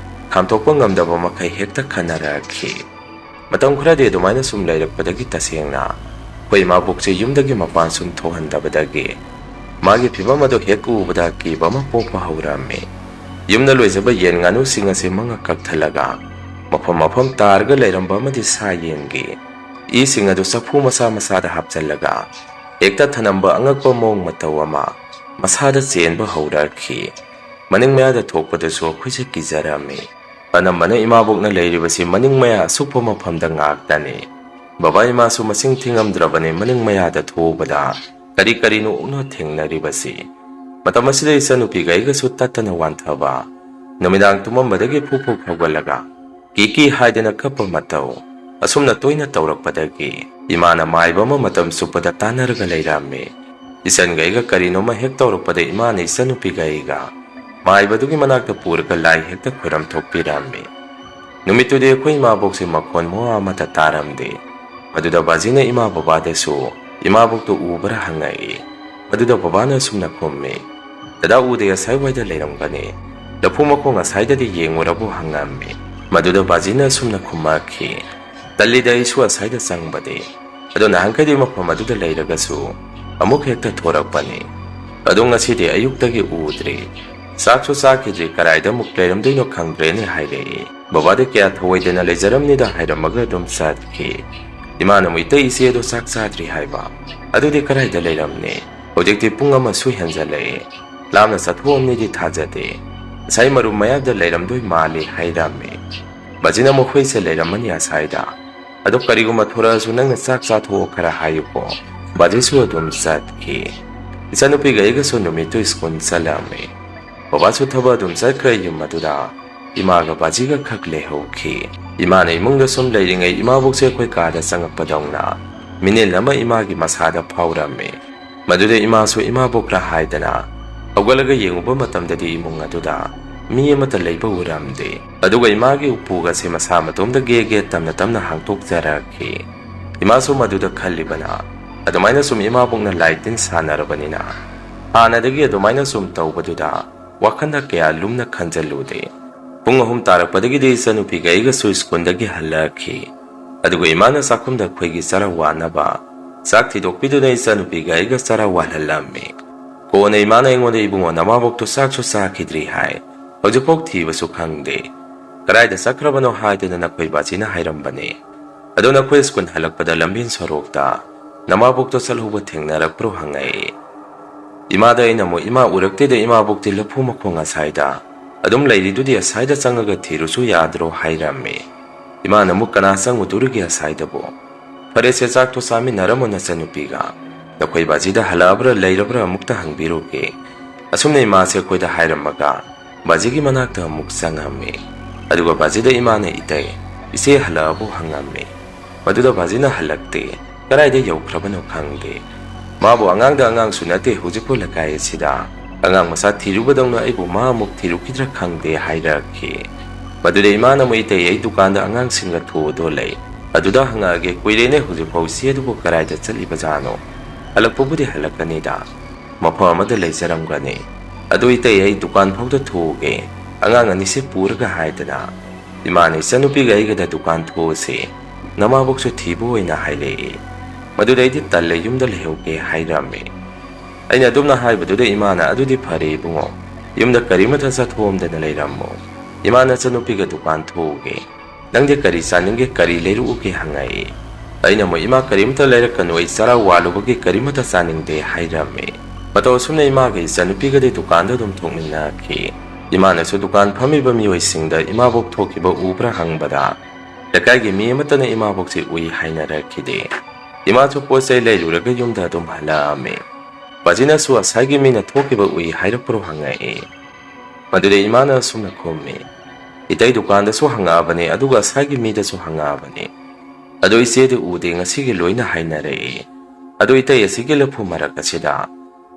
ꯈꯥꯝꯊꯣꯛꯄ ꯉꯝꯗꯕ ꯃꯈꯩ ꯍꯦꯛꯇ ꯈꯟꯅꯔꯛꯈꯤ꯫ ꯃꯇꯝ ꯈꯔꯗꯤ ꯑꯗꯨꯃꯥꯏꯅ ꯁꯨꯝ ꯂꯩꯔꯛꯄꯗꯒꯤ ꯇꯁꯦꯡꯅ ꯑꯩꯈꯣꯏ ꯏꯃꯥꯕꯣꯛꯁꯦ ꯌꯨꯝꯗꯒꯤ ꯃꯄꯥꯟ ꯁꯨꯝ ꯊꯣꯛꯍꯟꯗꯕꯗꯒꯤ ꯃꯥꯒꯤ ꯐꯤꯕꯝ ꯑꯗꯨ ꯍꯦꯛ ꯎꯕꯗ ꯑꯀꯤꯕ ꯑꯃ ꯄꯣꯛꯄ ꯍꯧꯔꯝꯃꯤ꯫ ꯌꯨꯝꯗ ꯂꯣꯏꯖꯕ ꯌꯦꯟ ꯉꯥꯅꯨꯁꯤꯡ ꯑꯁꯤ ꯃꯉꯛ ꯀꯛꯊꯠꯂꯒ ꯃꯐꯝ ꯃꯐꯝ ꯇꯥꯔꯒ ꯂꯩꯔꯝꯕ ꯑꯃꯗꯤ ꯁꯥ ꯌꯦꯟꯒꯤ ꯏꯁꯤꯡ ꯑꯗꯨ ꯆꯐꯨ ꯃꯆꯥ ꯃꯆꯥꯗ ꯍꯥꯞꯆꯤꯜꯂꯒ ꯍꯦꯛꯇ ꯊꯅꯝꯕ ꯑꯉꯛꯄ ꯃꯑꯣꯡ ꯃꯇꯧ ꯑꯃ ꯃꯁꯥꯗ ꯆꯦꯟꯕ ꯍꯧꯔꯛꯈꯤ꯫ ꯃꯅꯤꯡ ꯃꯌꯥꯗ ꯊꯣꯛꯄꯗꯁꯨ ꯑꯩꯈꯣꯏꯁꯦ ꯀꯤꯖꯔꯝꯃꯤ꯫ ꯑꯅꯝꯕꯅ ꯏꯃꯥꯕꯣꯛꯅ ꯂꯩꯔꯤꯕꯁꯤ ꯃꯅꯤꯡ ꯃꯌꯥ ꯑꯁꯨꯛꯄ ꯃꯐꯝꯗ ꯉꯥꯛꯇꯅꯤ꯫ ꯕꯕꯥ ꯏꯃꯥꯁꯨ ꯃꯁꯤꯡ ꯊꯤꯉꯝꯗ꯭ꯔꯕꯅꯤ ꯃꯅꯤꯡ ꯃꯌꯥꯗ ꯊꯣꯛꯎꯕꯗ ꯀꯔꯤ ꯀꯔꯤꯅꯣ ꯎꯛꯅ ꯊꯦꯡꯅꯔꯤꯕꯁꯤ꯫ ꯃꯇꯝ ꯑꯁꯤꯗ ꯏꯆꯟꯅꯨꯄꯤꯒ ꯑꯩꯒꯁꯨ ꯇꯠꯇꯅ ꯋꯥꯟꯊꯕ, ꯅꯨꯃꯤꯗꯥꯡ ꯇꯨꯝꯃꯝꯕꯗꯒꯤ ꯐꯨꯛ ꯐꯨꯛ ꯍꯧꯒꯠꯂꯒ ꯀꯤ ꯀꯤ ꯍꯥꯏꯗꯅ ꯀꯞꯄ ꯃꯇꯧ꯫ ꯑꯁꯨꯝꯅ ꯇꯣꯏꯅ ꯇꯧꯔꯛꯄꯗꯒꯤ ꯏꯃꯥꯅ ꯃꯥꯏꯕ ꯑꯃ ꯃꯇꯝ ꯆꯨꯞꯄꯗ ꯇꯥꯟꯅꯔꯒ ꯂꯩꯔꯝꯃꯤ꯫ ꯏꯆꯟꯒ ꯑꯩꯒ ꯀꯔꯤꯅꯣꯃ ꯍꯦꯛ ꯇꯧꯔꯛꯄꯗ ꯏꯃꯥꯅ ꯏꯆꯟꯅꯨꯄꯤꯒ ꯑꯩꯒ ꯃꯥꯏꯕꯗꯨꯒꯤ ꯃꯅꯥꯛꯇ ꯄꯨꯔꯒ ꯂꯥꯏ ꯍꯦꯛꯇ ꯈꯣꯏꯔꯝ ꯊꯣꯛꯄꯤꯔꯝꯃꯤ꯫ ꯅꯨꯃꯤꯠꯇꯨꯗꯤ ꯑꯩꯈꯣꯏ ꯏꯃꯥꯕꯣꯛꯁꯦ ꯃꯈꯣꯟ ꯃꯋꯥ ꯑꯃꯠꯇ ꯇꯥꯔꯝꯗꯦ꯫ ꯃꯗꯨꯗ ꯕꯥꯖꯤꯅ ꯏꯃꯥ ꯕꯕꯥꯗꯁꯨ ꯏꯃꯥꯕꯣꯛꯇꯨ ꯎꯕ꯭ꯔꯥ ꯍꯪꯉꯛꯏ꯫ ꯃꯗꯨꯗ ꯕꯕꯥꯅ ꯑꯁꯨꯝꯅ ꯈꯨꯝꯃꯤ, "ꯗꯗꯥ ꯎꯗꯦ, ꯑꯁꯥꯏꯋꯥꯏꯗ ꯂꯩꯔꯝꯒꯅꯤ꯫ ꯂꯐꯨ ꯃꯈꯣꯡ ꯑꯁꯥꯏꯗꯗꯤ ꯌꯦꯡꯉꯨꯔꯕꯣ?" ꯍꯪꯉꯝꯃꯤ꯫ ꯃꯗꯨꯗ ꯕꯥꯖꯤꯅ ꯑꯁꯨꯝꯅ ꯈꯨꯝꯃꯛꯈꯤ, "ꯇꯜꯂꯤꯗ, ꯑꯩꯁꯨ ꯑꯁꯥꯏꯗ ꯆꯪꯕꯗꯤ꯫ ꯑꯗꯣ ꯅꯍꯥꯟꯈꯩꯗꯤ ꯃꯐꯝ ꯑꯗꯨꯗ ꯂꯩꯔꯒꯁꯨ ꯑꯃꯨꯛ ꯍꯦꯛꯇ ꯊꯣꯔꯛꯄꯅꯤ꯫ ꯑꯗꯣ ꯉꯁꯤꯗꯤ ꯑꯌꯨꯛꯇꯒꯤ ꯎꯗ꯭ꯔꯤ꯫ ꯆꯥꯛꯁꯨ ꯆꯥꯈꯤꯗ꯭ꯔꯤ, ꯀꯗꯥꯏꯗ ꯑꯃꯨꯛ ꯂꯩꯔꯝꯗꯣꯏꯅꯣ ꯈꯪꯗ꯭ꯔꯦꯅꯦ" ꯍꯥꯏꯔꯛꯏ꯫ ꯕꯕꯥꯗꯤ ꯀꯌꯥ ꯊꯧꯑꯣꯏꯗꯅ ꯂꯩꯖꯔꯝꯅꯤꯗ ꯍꯥꯏꯔꯝꯃꯒ ꯑꯗꯨꯝ ꯆꯠꯈꯤ꯫ ꯏꯃꯥꯅ ꯑꯃꯨꯛ, "ꯏꯇꯩ, ꯏꯆꯦꯗꯣ ꯆꯥꯛ ꯆꯥꯗ꯭ꯔꯤ ꯍꯥꯏꯕ? ꯑꯗꯨꯗꯤ ꯀꯗꯥꯏꯗ ꯂꯩꯔꯝꯅꯤ? ꯍꯧꯖꯤꯛꯇꯤ ꯄꯨꯡ ꯑꯃꯁꯨ ꯍꯦꯟꯖꯜꯂꯛꯑꯦ꯫ ꯂꯥꯞꯅ ꯆꯠꯊꯣꯛꯑꯝꯅꯤꯗꯤ ꯊꯥꯖꯗꯦ꯫ ꯉꯁꯥꯏ ꯃꯔꯨꯞ ꯃꯌꯥꯝꯗ ꯂꯩꯔꯝꯗꯣꯏ ꯃꯥꯜꯂꯤ" ꯍꯥꯏꯔꯝꯃꯤ꯫ ꯕꯥꯖꯤꯅ ꯑꯃꯨꯛ, "ꯍꯣꯏꯁꯦ, ꯂꯩꯔꯝꯃꯅꯤ ꯑꯁꯥꯏꯗ꯫ ꯑꯗꯣ ꯀꯔꯤꯒꯨꯝꯕ ꯊꯣꯔꯛꯑꯁꯨ ꯅꯪꯅ ꯆꯥꯛ ꯆꯥꯊꯣꯛꯑꯣ ꯈꯔ ꯍꯥꯏꯌꯨꯀꯣ"꯫ ꯕꯥꯖꯤꯁꯨ ꯑꯗꯨꯝ ꯆꯠꯈꯤ꯫ ꯏꯆꯥꯅꯨꯄꯤꯒ ꯑꯩꯒꯁꯨ ꯅꯨꯃꯤꯠꯇꯨ ꯁ꯭ꯀꯨꯜ ꯆꯠꯂꯝꯃꯤ꯫ ꯕꯕꯥꯁꯨ ꯊꯕꯛ ꯑꯗꯨꯝ ꯆꯠꯈ꯭ꯔꯦ ꯌꯨꯝ ꯑꯗꯨꯗ꯫ ꯏꯃꯥꯒ ꯕꯥꯖꯤꯒ ꯈꯛ ꯂꯩꯍꯧꯈꯤ꯫ ꯏꯃꯥꯅ ꯏꯃꯨꯡꯗ ꯁꯨꯝ ꯂꯩꯔꯤꯉꯩ ꯏꯃꯥꯕꯣꯛꯁꯦ ꯑꯩꯈꯣꯏ ꯀꯥꯗ ꯆꯪꯉꯛꯄꯗꯧꯅ ꯃꯤꯅꯤꯜ ꯑꯃ ꯏꯃꯥꯒꯤ ꯃꯁꯥꯗ ꯐꯥꯎꯔꯝꯃꯤ꯫ ꯃꯗꯨꯗ ꯏꯃꯥꯁꯨ ꯏꯃꯥꯕꯣꯛꯔ ꯍꯥꯏꯗꯅ ꯍꯧꯒꯠꯂꯒ ꯌꯦꯡꯉꯨꯕ ꯃꯇꯝꯗꯗꯤ ꯏꯃꯨꯡ ꯑꯗꯨꯗ ꯃꯤ ꯑꯃꯠꯇ ꯂꯩꯕ ꯎꯔꯝꯗꯦ꯫ ꯑꯗꯨꯒ ꯏꯃꯥꯒꯤ ꯎꯄꯨꯒꯁꯦ ꯃꯁꯥ ꯃꯇꯣꯝꯗ ꯒꯦ ꯒꯦ ꯇꯝꯅ ꯇꯝꯅ ꯍꯥꯡꯇꯣꯛꯆꯔꯛꯈꯤ꯫ ꯏꯃꯥꯁꯨ ꯃꯗꯨꯗ ꯈꯜꯂꯤꯕꯅ, ꯑꯗꯨꯃꯥꯏꯅ ꯁꯨꯝ ꯏꯃꯥꯕꯣꯛꯅ ꯂꯥꯏ ꯇꯤꯟ ꯁꯥꯟꯅꯔꯕꯅꯤꯅ ꯍꯥꯟꯅꯗꯒꯤ ꯑꯗꯨꯃꯥꯏꯅ ꯁꯨꯝ ꯇꯧꯕꯗꯨꯗ ꯋꯥꯈꯜꯗ ꯀꯌꯥ ꯂꯨꯝꯅ ꯈꯟꯖꯜꯂꯨꯗꯦ꯫ ꯄꯨꯡ ꯑꯍꯨꯝ ꯇꯥꯔꯛꯄꯗꯒꯤꯗꯤ ꯏꯆꯟꯅꯨꯄꯤꯒ ꯑꯩꯒꯁꯨ ꯁ꯭ꯀꯨꯜꯗꯒꯤ ꯍꯜꯂꯛꯈꯤ꯫ ꯑꯗꯨꯒ ꯏꯃꯥꯅ ꯆꯥꯛꯈꯨꯝꯗ ꯑꯩꯈꯣꯏꯒꯤ ꯆꯔꯥ ꯋꯥꯅꯕ ꯆꯥꯛ ꯊꯤꯗꯣꯛꯄꯤꯗꯨꯅ ꯏꯆꯟꯅꯨꯄꯤꯒ ꯑꯩꯒ ꯆꯔꯥ ꯋꯥꯜꯍꯜꯂꯝꯃꯤ꯫ ꯀꯣꯟꯅ ꯏꯃꯥꯅ ꯑꯩꯉꯣꯟꯗ, "ꯏꯕꯨꯡꯉꯣ, ꯅꯃꯥꯕꯣꯛꯇꯣ ꯆꯥꯛꯁꯨ ꯆꯥꯈꯤꯗ꯭ꯔꯤ ꯍꯥꯏ, ꯍꯧꯖꯤꯛꯐꯥꯎ ꯊꯤꯕꯁꯨ ꯈꯪꯗꯦ꯫ ꯀꯗꯥꯏꯗ ꯆꯠꯈ꯭ꯔꯕꯅꯣ ꯍꯥꯏꯗꯨꯅ ꯅꯈꯣꯏ ꯕꯥꯖꯤꯅ ꯍꯥꯏꯔꯝꯕꯅꯦ꯫ ꯑꯗꯣ ꯅꯈꯣꯏ ꯁ꯭ꯀꯨꯜ ꯍꯜꯂꯛꯄꯗ ꯂꯝꯕꯦꯟ ꯁꯣꯔꯣꯛꯇ ꯅꯃꯥꯕꯣꯛꯇꯣ ꯆꯠꯍꯧꯕ ꯊꯦꯡꯅꯔꯛꯄ꯭ꯔꯣ?" ꯍꯪꯉꯛꯏ꯫ ꯏꯃꯥꯗ ꯑꯩꯅ ꯑꯃꯨꯛ, "ꯏꯃꯥ, ꯎꯔꯛꯇꯦꯗ ꯏꯃꯥꯕꯣꯛꯇꯤ ꯂꯐꯨ ꯃꯈꯣꯡ ꯑꯁꯥꯏꯗ ꯑꯗꯨꯝ ꯂꯩꯔꯤꯗꯨꯗꯤ, ꯑꯁꯥꯏꯗ ꯆꯪꯉꯒ ꯊꯤꯔꯨꯁꯨ ꯌꯥꯗ꯭ꯔꯣ?" ꯍꯥꯏꯔꯝꯃꯤ꯫ ꯏꯃꯥꯅ ꯑꯃꯨꯛ, "ꯀꯅꯥ ꯆꯪꯉꯨꯗꯣꯔꯤꯒꯦ ꯑꯁꯥꯏꯗꯕꯨ? ꯐꯔꯦꯁꯦ, ꯆꯥꯛꯇꯣ ꯆꯥꯃꯤꯟꯅꯔꯝꯃꯣ ꯅꯆꯟꯅꯨꯄꯤꯒ꯫ ꯅꯈꯣꯏ ꯕꯥꯖꯤꯗ ꯍꯜꯂꯛꯑꯕ꯭ꯔꯥ ꯂꯩꯔꯕ꯭ꯔꯥ ꯑꯃꯨꯛꯇ ꯍꯪꯕꯤꯔꯨꯒꯦ"꯫ ꯑꯁꯨꯝꯅ ꯏꯃꯥꯁꯦ ꯑꯩꯈꯣꯏꯗ ꯍꯥꯏꯔꯝꯃꯒ ꯕꯥꯖꯤꯒꯤ ꯃꯅꯥꯛꯇ ꯑꯃꯨꯛ ꯆꯪꯉꯝꯃꯤ꯫ ꯑꯗꯨꯒ ꯕꯥꯖꯤꯗ ꯏꯃꯥꯅ, "ꯏꯇꯩ, ꯏꯆꯦ ꯍꯜꯂꯛꯑꯕꯣ?" ꯍꯪꯉꯝꯃꯤ꯫ ꯃꯗꯨꯗ ꯕꯥꯖꯤꯅ, "ꯍꯜꯂꯛꯇꯦ, ꯀꯗꯥꯏꯗ ꯌꯧꯈ꯭ꯔꯕꯅꯣ ꯈꯪꯗꯦ꯫ ꯃꯥꯕꯨ ꯑꯉꯥꯡꯗ ꯑꯉꯥꯡꯁꯨ ꯅꯠꯇꯦ, ꯍꯧꯖꯤꯛꯄꯨ ꯂꯩꯀꯥꯏ ꯑꯁꯤꯗ ꯑꯉꯥꯡ ꯃꯆꯥ ꯊꯤꯔꯨꯕꯗꯧꯅ ꯑꯩꯕꯨ ꯃꯥ ꯑꯃꯨꯛ ꯊꯤꯔꯨꯈꯤꯗ꯭ꯔꯥ ꯈꯪꯗꯦ" ꯍꯥꯏꯔꯛꯈꯤ꯫ ꯃꯗꯨꯗ ꯏꯃꯥꯅ ꯑꯃꯨꯛ, "ꯏꯇꯩ, ꯑꯩ ꯗꯨꯀꯥꯟꯗ ꯑꯉꯥꯡꯁꯤꯡꯒ ꯊꯣꯛꯎꯗꯣ ꯂꯩ, ꯑꯗꯨꯗ ꯍꯪꯉꯛꯑꯒꯦ, ꯀꯨꯏꯔꯦꯅꯦ ꯍꯧꯖꯤꯛꯐꯥꯎ ꯏꯆꯦ ꯑꯗꯨꯕꯨ ꯀꯗꯥꯏꯗ ꯆꯠꯂꯤꯕꯖꯥꯠꯅꯣ? ꯍꯜꯂꯛꯄꯕꯨꯗꯤ ꯍꯜꯂꯛꯀꯅꯤꯗ, ꯃꯐꯝ ꯑꯃꯗ ꯂꯩꯖꯔꯝꯒꯅꯤ꯫ ꯑꯗꯨ ꯏꯇꯩ, ꯑꯩ ꯗꯨꯀꯥꯟ ꯐꯥꯎꯗ ꯊꯣꯛꯎꯒꯦ, ꯑꯉꯥꯡ ꯑꯅꯤꯁꯤ ꯄꯨꯔꯒ" ꯍꯥꯏꯗꯅ ꯏꯃꯥꯅ ꯏꯆꯟꯅꯨꯄꯤꯒ ꯑꯩꯒꯗ ꯗꯨꯀꯥꯟ ꯊꯣꯛꯎꯁꯤ, ꯅꯃꯥꯕꯣꯛꯁꯨ ꯊꯤꯕ ꯑꯣꯏꯅ ꯍꯥꯏꯔꯛꯏ꯫ ꯃꯗꯨꯗ ꯑꯩꯗꯤ ꯇꯜꯂꯦ, ꯌꯨꯝꯗ ꯂꯩꯍꯧꯒꯦ ꯍꯥꯏꯔꯝꯃꯤ꯫ ꯑꯩꯅ ꯑꯗꯨꯝꯅ ꯍꯥꯏꯕꯗꯨꯗ ꯏꯃꯥꯅ, "ꯑꯗꯨꯗꯤ ꯐꯔꯦ ꯏꯕꯨꯡꯉꯣ, ꯌꯨꯝꯗ ꯀꯔꯤꯃꯇ ꯆꯠꯊꯣꯛꯑꯝꯗꯅ ꯂꯩꯔꯝꯃꯣ꯫ ꯏꯃꯥ ꯅꯆꯟꯅꯨꯄꯤꯒ ꯗꯨꯀꯥꯟ ꯊꯣꯛꯎꯒꯦ꯫ ꯅꯪꯗꯤ ꯀꯔꯤ ꯆꯥꯅꯤꯡꯒꯦ, ꯀꯔꯤ ꯂꯩꯔꯛꯎꯒꯦ?" ꯍꯪꯉꯛꯏ꯫ ꯑꯩꯅ ꯑꯃꯨꯛ, "ꯏꯃꯥ, ꯀꯔꯤꯝꯇ ꯂꯩꯔꯛꯀꯅꯨ, ꯑꯩ ꯆꯔꯥ ꯋꯥꯜꯂꯨꯕꯒꯤ ꯀꯔꯤꯃꯠꯇ ꯆꯥꯅꯤꯡꯗꯦ" ꯍꯥꯏꯔꯝꯃꯤ꯫ ꯃꯇꯧ ꯑꯁꯨꯝꯅ ꯏꯃꯥꯒ ꯏꯆꯟꯅꯨꯄꯤꯒꯗꯤ ꯗꯨꯀꯥꯟꯗ ꯑꯗꯨꯝ ꯊꯣꯛꯃꯤꯟꯅꯈꯤ꯫ ꯏꯃꯥꯅꯁꯨ ꯗꯨꯀꯥꯟ ꯐꯝꯃꯤꯕ ꯃꯤꯑꯣꯏꯁꯤꯡꯗ ꯏꯃꯥꯕꯣꯛ ꯊꯣꯛꯈꯤꯕ ꯎꯕ꯭ꯔꯥ ꯍꯪꯕꯗ, ꯂꯩꯀꯥꯏꯒꯤ ꯃꯤ ꯑꯃꯠꯇꯅ ꯏꯃꯥꯕꯣꯛꯁꯤ ꯎꯏ ꯍꯥꯏꯅꯔꯛꯈꯤꯗꯦ꯫ ꯏꯃꯥꯁꯨ ꯄꯣꯠ ꯆꯩ ꯂꯩꯔꯨꯔꯒ ꯌꯨꯝꯗ ꯑꯗꯨꯝ ꯍꯜꯂꯛꯑꯝꯃꯤ꯫ ꯕꯥꯖꯤꯅꯁꯨ "ꯑꯁꯥꯏꯒꯤ ꯃꯤꯅ ꯊꯣꯛꯈꯤꯕ ꯎꯏ ꯍꯥꯏꯔꯛꯄ꯭ꯔꯣ?" ꯍꯪꯉꯛꯏ꯫ ꯃꯗꯨꯗ ꯏꯃꯥꯅ ꯑꯁꯨꯝꯅ ꯈꯨꯝꯃꯤ, "ꯏꯇꯩ ꯗꯨꯀꯥꯟꯗꯁꯨ ꯍꯪꯉꯛꯑꯕꯅꯦ, ꯑꯗꯨꯒ ꯑꯁꯥꯏꯒꯤ ꯃꯤꯗꯁꯨ ꯍꯪꯉꯛꯑꯕꯅꯦ꯫ ꯑꯗꯣ ꯏꯆꯦꯗꯤ ꯎꯗꯦ, ꯉꯁꯤꯒꯤ ꯂꯣꯏꯅ ꯍꯥꯏꯅꯔꯛꯏ꯫ ꯑꯗꯣ ꯏꯇꯩ, ꯑꯁꯤꯒꯤ ꯂꯐꯨ ꯃꯔꯛ ꯑꯁꯤꯗ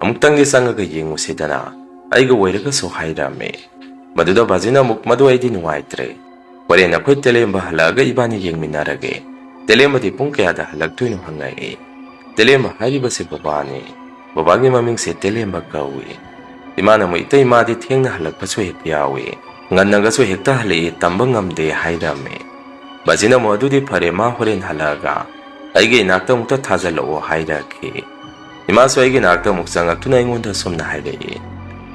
ꯑꯃꯨꯛꯇꯪꯗꯤ ꯆꯪꯉꯒ ꯌꯦꯡꯉꯨꯁꯤꯗꯅ, ꯑꯩꯒ ꯑꯣꯏꯔꯒꯁꯨ" ꯍꯥꯏꯔꯝꯃꯤ꯫ ꯃꯗꯨꯗ ꯕꯥꯖꯤꯅ ꯑꯃꯨꯛ, "ꯃꯗꯨ ꯑꯩꯗꯤ ꯅꯨꯡꯉꯥꯏꯇ꯭ꯔꯦ꯫ ꯍꯣꯔꯦꯟ ꯑꯩꯈꯣꯏ ꯇꯦꯂꯦꯝꯕ ꯍꯜꯂꯛꯑꯒ ꯏꯕꯥꯅꯤ ꯌꯦꯡꯃꯤꯟꯅꯔꯒꯦ꯫ ꯇꯦꯂꯦꯝꯕꯗꯤ ꯄꯨꯡ ꯀꯌꯥꯗ ꯍꯜꯂꯛꯇꯣꯏꯅꯣ?" ꯍꯪꯉꯛꯏ꯫ "ꯇꯦꯂꯦꯝꯕ ꯍꯥꯏꯔꯤꯕꯁꯤ ꯕꯕꯥꯅꯤ꯫ ꯕꯕꯥꯒꯤ ꯃꯃꯤꯡꯁꯦ ꯇꯦꯂꯦꯝꯕ ꯀꯧꯏ꯫ ꯏꯃꯥꯅ ꯑꯃꯨꯛ, "ꯏꯇꯩ, ꯃꯥꯗꯤ ꯊꯦꯡꯅ ꯍꯜꯂꯛꯄꯁꯨ ꯍꯦꯛ ꯌꯥꯎꯏ, ꯉꯟꯅꯒꯁꯨ ꯍꯦꯛꯇ ꯍꯜꯂꯛꯏ, ꯇꯝꯕ ꯉꯝꯗꯦ" ꯍꯥꯏꯔꯝꯃꯤ꯫ ꯕꯥꯖꯤꯅ ꯑꯃꯨꯛ, "ꯑꯗꯨꯗꯤ ꯐꯔꯦ, ꯃꯥ ꯍꯣꯔꯦꯟ ꯍꯜꯂꯛꯑꯒ ꯑꯩꯒꯤ ꯏꯅꯥꯛꯇ ꯑꯃꯨꯛꯇ ꯊꯥꯖꯤꯜꯂꯛꯑꯣ" ꯍꯥꯏꯔꯛꯈꯤ꯫ ꯏꯃꯥꯁꯨ ꯑꯩꯒꯤ ꯅꯥꯛꯇ ꯑꯃꯨꯛ ꯆꯪꯉꯛꯇꯨꯅ ꯑꯩꯉꯣꯟꯗ ꯑꯁꯨꯝꯅ ꯍꯥꯏꯔꯛꯏ,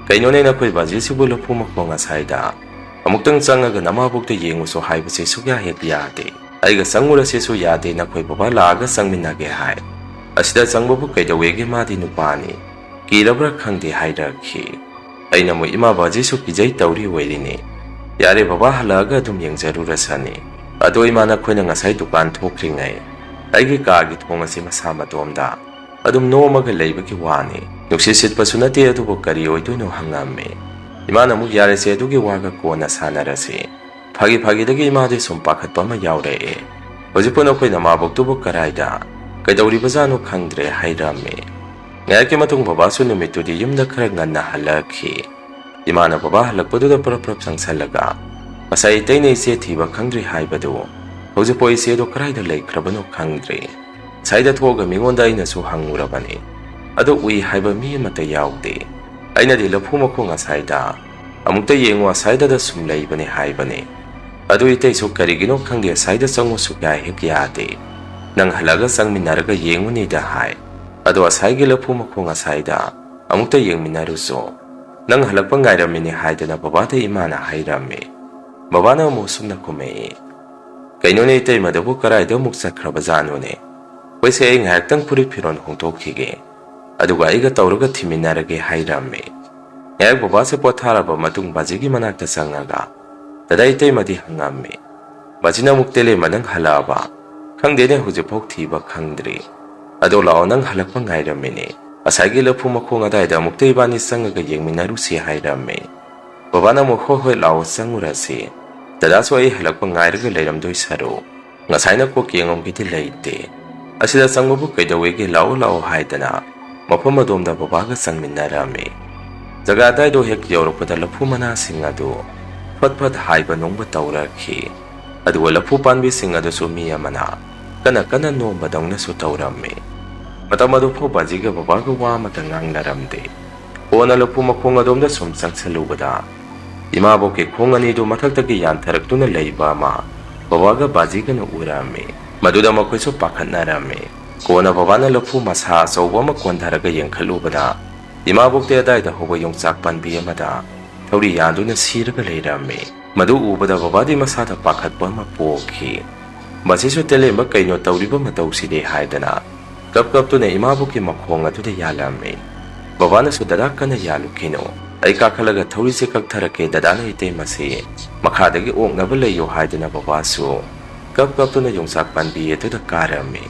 "ꯀꯩꯅꯣꯅꯦ ꯅꯈꯣꯏ ꯕꯥꯖꯤꯁꯤꯕꯨ ꯂꯐꯨ ꯃꯈꯣꯡ ꯑꯁꯥꯏꯗ ꯑꯃꯨꯛꯇꯪ ꯆꯪꯉꯒ ꯅꯃꯥꯕꯣꯛꯇ ꯌꯦꯡꯉꯨꯁꯨ ꯍꯥꯏꯕꯁꯤ ꯁꯨꯛꯌꯥ ꯍꯦꯛ ꯌꯥꯗꯦ꯫ ꯑꯩꯒ ꯆꯪꯉꯨꯔꯁꯤꯁꯨ ꯌꯥꯗꯦ, ꯅꯈꯣꯏ ꯕꯕꯥ ꯂꯥꯛꯑꯒ ꯆꯪꯃꯤꯟꯅꯒꯦ ꯍꯥꯏ꯫ ꯑꯁꯤꯗ ꯆꯪꯕꯕꯨ ꯀꯩꯗꯧꯋꯦꯒꯦ? ꯃꯥꯗꯤ ꯅꯨꯄꯥꯅꯤ꯫ ꯀꯤꯔꯕ꯭ꯔꯥ ꯈꯪꯗꯦ" ꯍꯥꯏꯔꯛꯈꯤ꯫ ꯑꯩꯅ ꯑꯃꯨꯛ, "ꯏꯃꯥ, ꯕꯥꯖꯤꯁꯨ ꯀꯤꯖꯩ ꯇꯧꯔꯤ ꯑꯣꯏꯔꯤꯅꯤ꯫ ꯌꯥꯔꯦ, ꯕꯕꯥ ꯍꯜꯂꯛꯑꯒ ꯑꯗꯨꯝ ꯌꯦꯡꯖꯔꯨꯔꯁꯅꯤ꯫ ꯑꯗꯣ ꯏꯃꯥ, ꯅꯈꯣꯏꯅ ꯉꯁꯥꯏ ꯗꯨꯀꯥꯟ ꯊꯣꯛꯇ꯭ꯔꯤꯉꯩ ꯑꯩꯒꯤ ꯀꯥꯒꯤ ꯊꯣꯡ ꯑꯁꯤ ꯃꯁꯥ ꯃꯇꯣꯝꯗ ꯑꯗꯨꯝ ꯅꯣꯝꯃꯒ ꯂꯩꯕꯒꯤ ꯋꯥꯅꯤ꯫ ꯅꯨꯡꯁꯤꯠ ꯁꯤꯠꯄꯁꯨ ꯅꯠꯇꯦ, ꯑꯗꯨꯕꯨ ꯀꯔꯤ ꯑꯣꯏꯗꯣꯏꯅꯣ?" ꯍꯪꯉꯝꯃꯤ꯫ ꯏꯃꯥꯅ ꯑꯃꯨꯛ, "ꯌꯥꯔꯦꯁꯦ, ꯑꯗꯨꯒꯤ ꯋꯥꯒ ꯀꯣꯟꯅ ꯁꯥꯟꯅꯔꯁꯤ꯫ ꯐꯥꯒꯤ ꯐꯥꯒꯤꯗꯒꯤ ꯏꯃꯥꯗꯤ ꯁꯨꯝ ꯄꯥꯈꯠꯄ ꯑꯃ ꯌꯥꯎꯔꯛꯑꯦ꯫ ꯍꯧꯖꯤꯛꯄꯨ ꯅꯈꯣꯏ ꯅꯃꯥꯕꯣꯛꯇꯨꯕꯨ ꯀꯔꯥꯏꯗ, ꯀꯩꯗꯧꯔꯤꯕꯖꯥꯠꯅꯣ ꯈꯪꯗ꯭ꯔꯦ" ꯍꯥꯏꯔꯝꯃꯤ꯫ ꯉꯥꯏꯍꯥꯛꯀꯤ ꯃꯇꯨꯡ ꯕꯕꯥꯁꯨ ꯅꯨꯃꯤꯠꯇꯨꯗꯤ ꯌꯨꯝꯗ ꯈꯔ ꯉꯟꯅ ꯍꯜꯂꯛꯈꯤ꯫ ꯏꯃꯥꯅ ꯕꯕꯥ ꯍꯜꯂꯛꯄꯗꯨꯗ ꯄ꯭ꯔꯞ ꯄ꯭ꯔꯞ ꯆꯪꯁꯜꯂꯒ, "ꯉꯁꯥꯏ ꯏꯇꯩꯅ ꯏꯆꯦ ꯊꯤꯕ ꯈꯪꯗ꯭ꯔꯤ ꯍꯥꯏꯕꯗꯨ, ꯍꯧꯖꯤꯛꯐꯥꯎ ꯏꯆꯦꯗꯣ ꯀꯗꯥꯏꯗ ꯂꯩꯈ꯭ꯔꯕꯅꯣ ꯈꯪꯗ꯭ꯔꯦ꯫ ꯉꯁꯥꯏꯗ ꯊꯣꯛꯑꯒ ꯃꯤꯉꯣꯟꯗ ꯑꯩꯅꯁꯨ ꯍꯪꯉꯨꯔꯕꯅꯤ꯫ ꯑꯗꯣ ꯎꯏ ꯍꯥꯏꯕ ꯃꯤ ꯑꯃꯠꯇ ꯌꯥꯎꯗꯦ꯫ ꯑꯩꯅꯗꯤ ꯂꯐꯨ ꯃꯈꯣꯡ ꯑꯁꯥꯏꯗ, ꯑꯃꯨꯛꯇ ꯌꯦꯡꯉꯨ, ꯑꯁꯥꯏꯗꯗ ꯁꯨꯝ ꯂꯩꯕꯅꯦ ꯍꯥꯏꯕꯅꯦ꯫ ꯑꯗꯨ ꯏꯇꯩꯁꯨ ꯀꯔꯤꯒꯤꯅꯣ ꯈꯪꯗꯦ, ꯑꯁꯥꯏꯗ ꯆꯪꯉꯨ ꯁꯨꯛꯌꯥ ꯍꯦꯛ ꯌꯥꯗꯦ꯫ ꯅꯪ ꯍꯜꯂꯛꯑꯒ ꯆꯪꯃꯤꯟꯅꯔꯒ ꯌꯦꯡꯉꯨꯅꯤꯗ ꯍꯥꯏ꯫ ꯑꯗꯣ ꯑꯁꯥꯏꯒꯤ ꯂꯐꯨ ꯃꯈꯣꯡ ꯑꯁꯥꯏꯗ ꯑꯃꯨꯛꯇ ꯌꯦꯡꯃꯤꯟꯅꯔꯨꯆꯣ꯫ ꯅꯪ ꯍꯜꯂꯛꯄ ꯉꯥꯏꯔꯝꯃꯤꯅꯦ" ꯍꯥꯏꯗꯅ ꯕꯕꯥꯗ ꯏꯃꯥꯅ ꯍꯥꯏꯔꯝꯃꯤ꯫ ꯕꯕꯥꯅ ꯑꯃꯨꯛ ꯁꯨꯝꯅ ꯈꯨꯝꯃꯛꯏ, "ꯀꯩꯅꯣꯅꯦ ꯏꯇꯩꯃꯗꯨꯕꯨ ꯀꯔꯥꯏꯗ ꯑꯃꯨꯛ ꯆꯠꯈ꯭ꯔꯕꯖꯥꯠꯅꯣꯅꯦ? ꯍꯣꯏꯁꯦ, ꯑꯩ ꯉꯥꯏꯍꯥꯛꯇꯪ ꯐꯨꯔꯤꯠ ꯐꯤꯔꯣꯜ ꯍꯣꯡꯗꯣꯛꯈꯤꯒꯦ, ꯑꯗꯨꯒ ꯑꯩꯒ ꯇꯧꯔꯒ ꯊꯤꯃꯤꯟꯅꯔꯒꯦ" ꯍꯥꯏꯔꯝꯃꯤ꯫ ꯉꯥꯏꯍꯥꯛ ꯕꯕꯥꯁꯦ ꯄꯣꯊꯥꯔꯕ ꯃꯇꯨꯡ ꯕꯥꯖꯤꯒꯤ ꯃꯅꯥꯛꯇ ꯆꯪꯉꯒ ꯗꯗꯥ ꯏꯇꯩꯃꯗꯤ ꯍꯪꯉꯝꯃꯤ꯫ ꯕꯥꯖꯤꯅ ꯑꯃꯨꯛ, "ꯇꯦꯂꯦꯝꯕ, ꯅꯪ ꯍꯜꯂꯛꯑꯕ? ꯈꯪꯗꯦꯅꯦ, ꯍꯧꯖꯤꯛꯐꯥꯎ ꯊꯤꯕ ꯈꯪꯗ꯭ꯔꯤ꯫ ꯑꯗꯣ ꯂꯥꯛꯑꯣ, ꯅꯪ ꯍꯜꯂꯛꯄ ꯉꯥꯏꯔꯝꯃꯤꯅꯦ꯫ ꯉꯁꯥꯏꯒꯤ ꯂꯐꯨ ꯃꯈꯣꯡ ꯑꯗꯥꯏꯗ ꯑꯃꯨꯛꯇ ꯏꯕꯥꯅꯤ ꯆꯪꯉꯒ ꯌꯦꯡꯃꯤꯟꯅꯔꯨꯁꯤ" ꯍꯥꯏꯔꯝꯃꯤ꯫ ꯕꯕꯥꯅ ꯑꯃꯨꯛ, "ꯍꯣꯏ ꯍꯣꯏ, ꯂꯥꯛꯑꯣ ꯆꯪꯉꯨꯔꯁꯤ꯫ ꯗꯗꯥꯁꯨ ꯑꯩ ꯍꯜꯂꯛꯄ ꯉꯥꯏꯔꯒ ꯂꯩꯔꯝꯗꯣꯏ ꯁꯔꯨꯛ ꯉꯁꯥꯏꯅ ꯀꯣꯛ ꯌꯦꯡꯉꯝꯒꯦꯗꯤ ꯂꯩꯇꯦ꯫ ꯑꯁꯤꯗ ꯆꯪꯕꯕꯨ ꯀꯩꯗꯧꯋꯦꯒꯦ, ꯂꯥꯛꯑꯣ ꯂꯥꯛꯑꯣ" ꯍꯥꯏꯗꯅ ꯃꯐꯝ ꯑꯗꯣꯝꯗ ꯕꯕꯥꯒ ꯆꯪꯃꯤꯟꯅꯔꯝꯃꯤ꯫ ꯖꯒꯥ ꯑꯗꯥꯏꯗꯣ ꯍꯦꯛ ꯌꯧꯔꯛꯄꯗ ꯂꯐꯨ ꯃꯅꯥꯁꯤꯡ ꯑꯗꯨ ꯐꯠ ꯐꯠ ꯍꯥꯏꯕ ꯅꯣꯡꯕ ꯇꯧꯔꯛꯈꯤ꯫ ꯑꯗꯨꯒ ꯂꯐꯨ ꯄꯥꯝꯕꯤꯁꯤꯡ ꯑꯗꯨꯁꯨ ꯃꯤ ꯑꯃꯅ ꯀꯟꯅ ꯀꯟꯅ ꯅꯣꯝꯕꯗꯧꯅꯁꯨ ꯇꯧꯔꯝꯃꯤ꯫ ꯃꯇꯝ ꯑꯗꯨ ꯐꯥꯎ ꯕꯥꯖꯤꯒ ꯕꯕꯥꯒ ꯋꯥ ꯑꯃꯠꯇ ꯉꯥꯡꯅꯔꯝꯗꯦ꯫ ꯀꯣꯟꯅ ꯂꯐꯨ ꯃꯈꯣꯡ ꯑꯗꯣꯝꯗ ꯁꯨꯝ ꯆꯪꯁꯤꯜꯂꯨꯕꯗ ꯏꯃꯥꯕꯣꯛꯀꯤ ꯈꯣꯡ ꯑꯅꯤꯗꯨ ꯃꯊꯛꯇꯒꯤ ꯌꯥꯟꯊꯔꯛꯇꯨꯅ ꯂꯩꯕ ꯑꯃ ꯕꯕꯥꯒ ꯕꯥꯖꯤꯒꯅ ꯎꯔꯝꯃꯤ꯫ ꯃꯗꯨꯗ ꯃꯈꯣꯏꯁꯨ ꯄꯥꯈꯠꯅꯔꯝꯃꯤ꯫ ꯀꯣꯟꯅ ꯕꯕꯥꯅ ꯂꯐꯨ ꯃꯁꯥ ꯑꯆꯧꯕ ꯑꯃ ꯀꯣꯟꯊꯔꯒ ꯌꯦꯡꯈꯠꯂꯨꯕꯗ ꯏꯃꯥꯕꯣꯛꯇꯤ ꯑꯗꯥꯏꯗ ꯍꯧꯕ ꯌꯣꯡꯆꯥꯛ ꯄꯥꯝꯕꯤ ꯑꯃꯗ ꯊꯧꯔꯤ ꯌꯥꯟꯗꯨꯅ ꯁꯤꯔꯒ ꯂꯩꯔꯝꯃꯤ꯫ ꯃꯗꯨ ꯎꯕꯗ ꯕꯕꯥꯗꯤ ꯃꯁꯥꯗ ꯄꯥꯈꯠꯄ ꯑꯃ ꯄꯣꯛꯈꯤ꯫ ꯃꯁꯤꯁꯨ ꯇꯦꯂꯦꯝꯕ ꯀꯩꯅꯣ ꯇꯧꯔꯤꯕ ꯃꯇꯧꯁꯤꯗꯤ ꯍꯥꯏꯗꯅ ꯀꯞ ꯀꯞꯇꯨꯅ ꯏꯃꯥꯕꯣꯛꯀꯤ ꯃꯈꯣꯡ ꯑꯗꯨꯗ ꯌꯥꯜꯂꯝꯃꯤ꯫ ꯕꯕꯥꯅꯁꯨ, "ꯗꯗꯥ, ꯀꯟꯅ ꯌꯥꯜꯂꯨꯈꯤꯅꯨ, ꯑꯩ ꯀꯥꯈꯠꯂꯒ ꯊꯧꯔꯤꯁꯦ ꯀꯛꯊꯔꯛꯀꯦ, ꯗꯗꯥꯅ ꯏꯇꯩꯃꯁꯤ ꯃꯈꯥꯗꯒꯤ ꯑꯣꯛꯅꯕ ꯂꯩꯌꯨ" ꯍꯥꯏꯗꯅ ꯕꯕꯥꯁꯨ ꯀꯞ ꯀꯞꯇꯨꯅ ꯌꯣꯡꯆꯥꯛ ꯄꯥꯝꯕꯤ ꯑꯗꯨꯗ ꯀꯥꯔꯝꯃꯤ꯫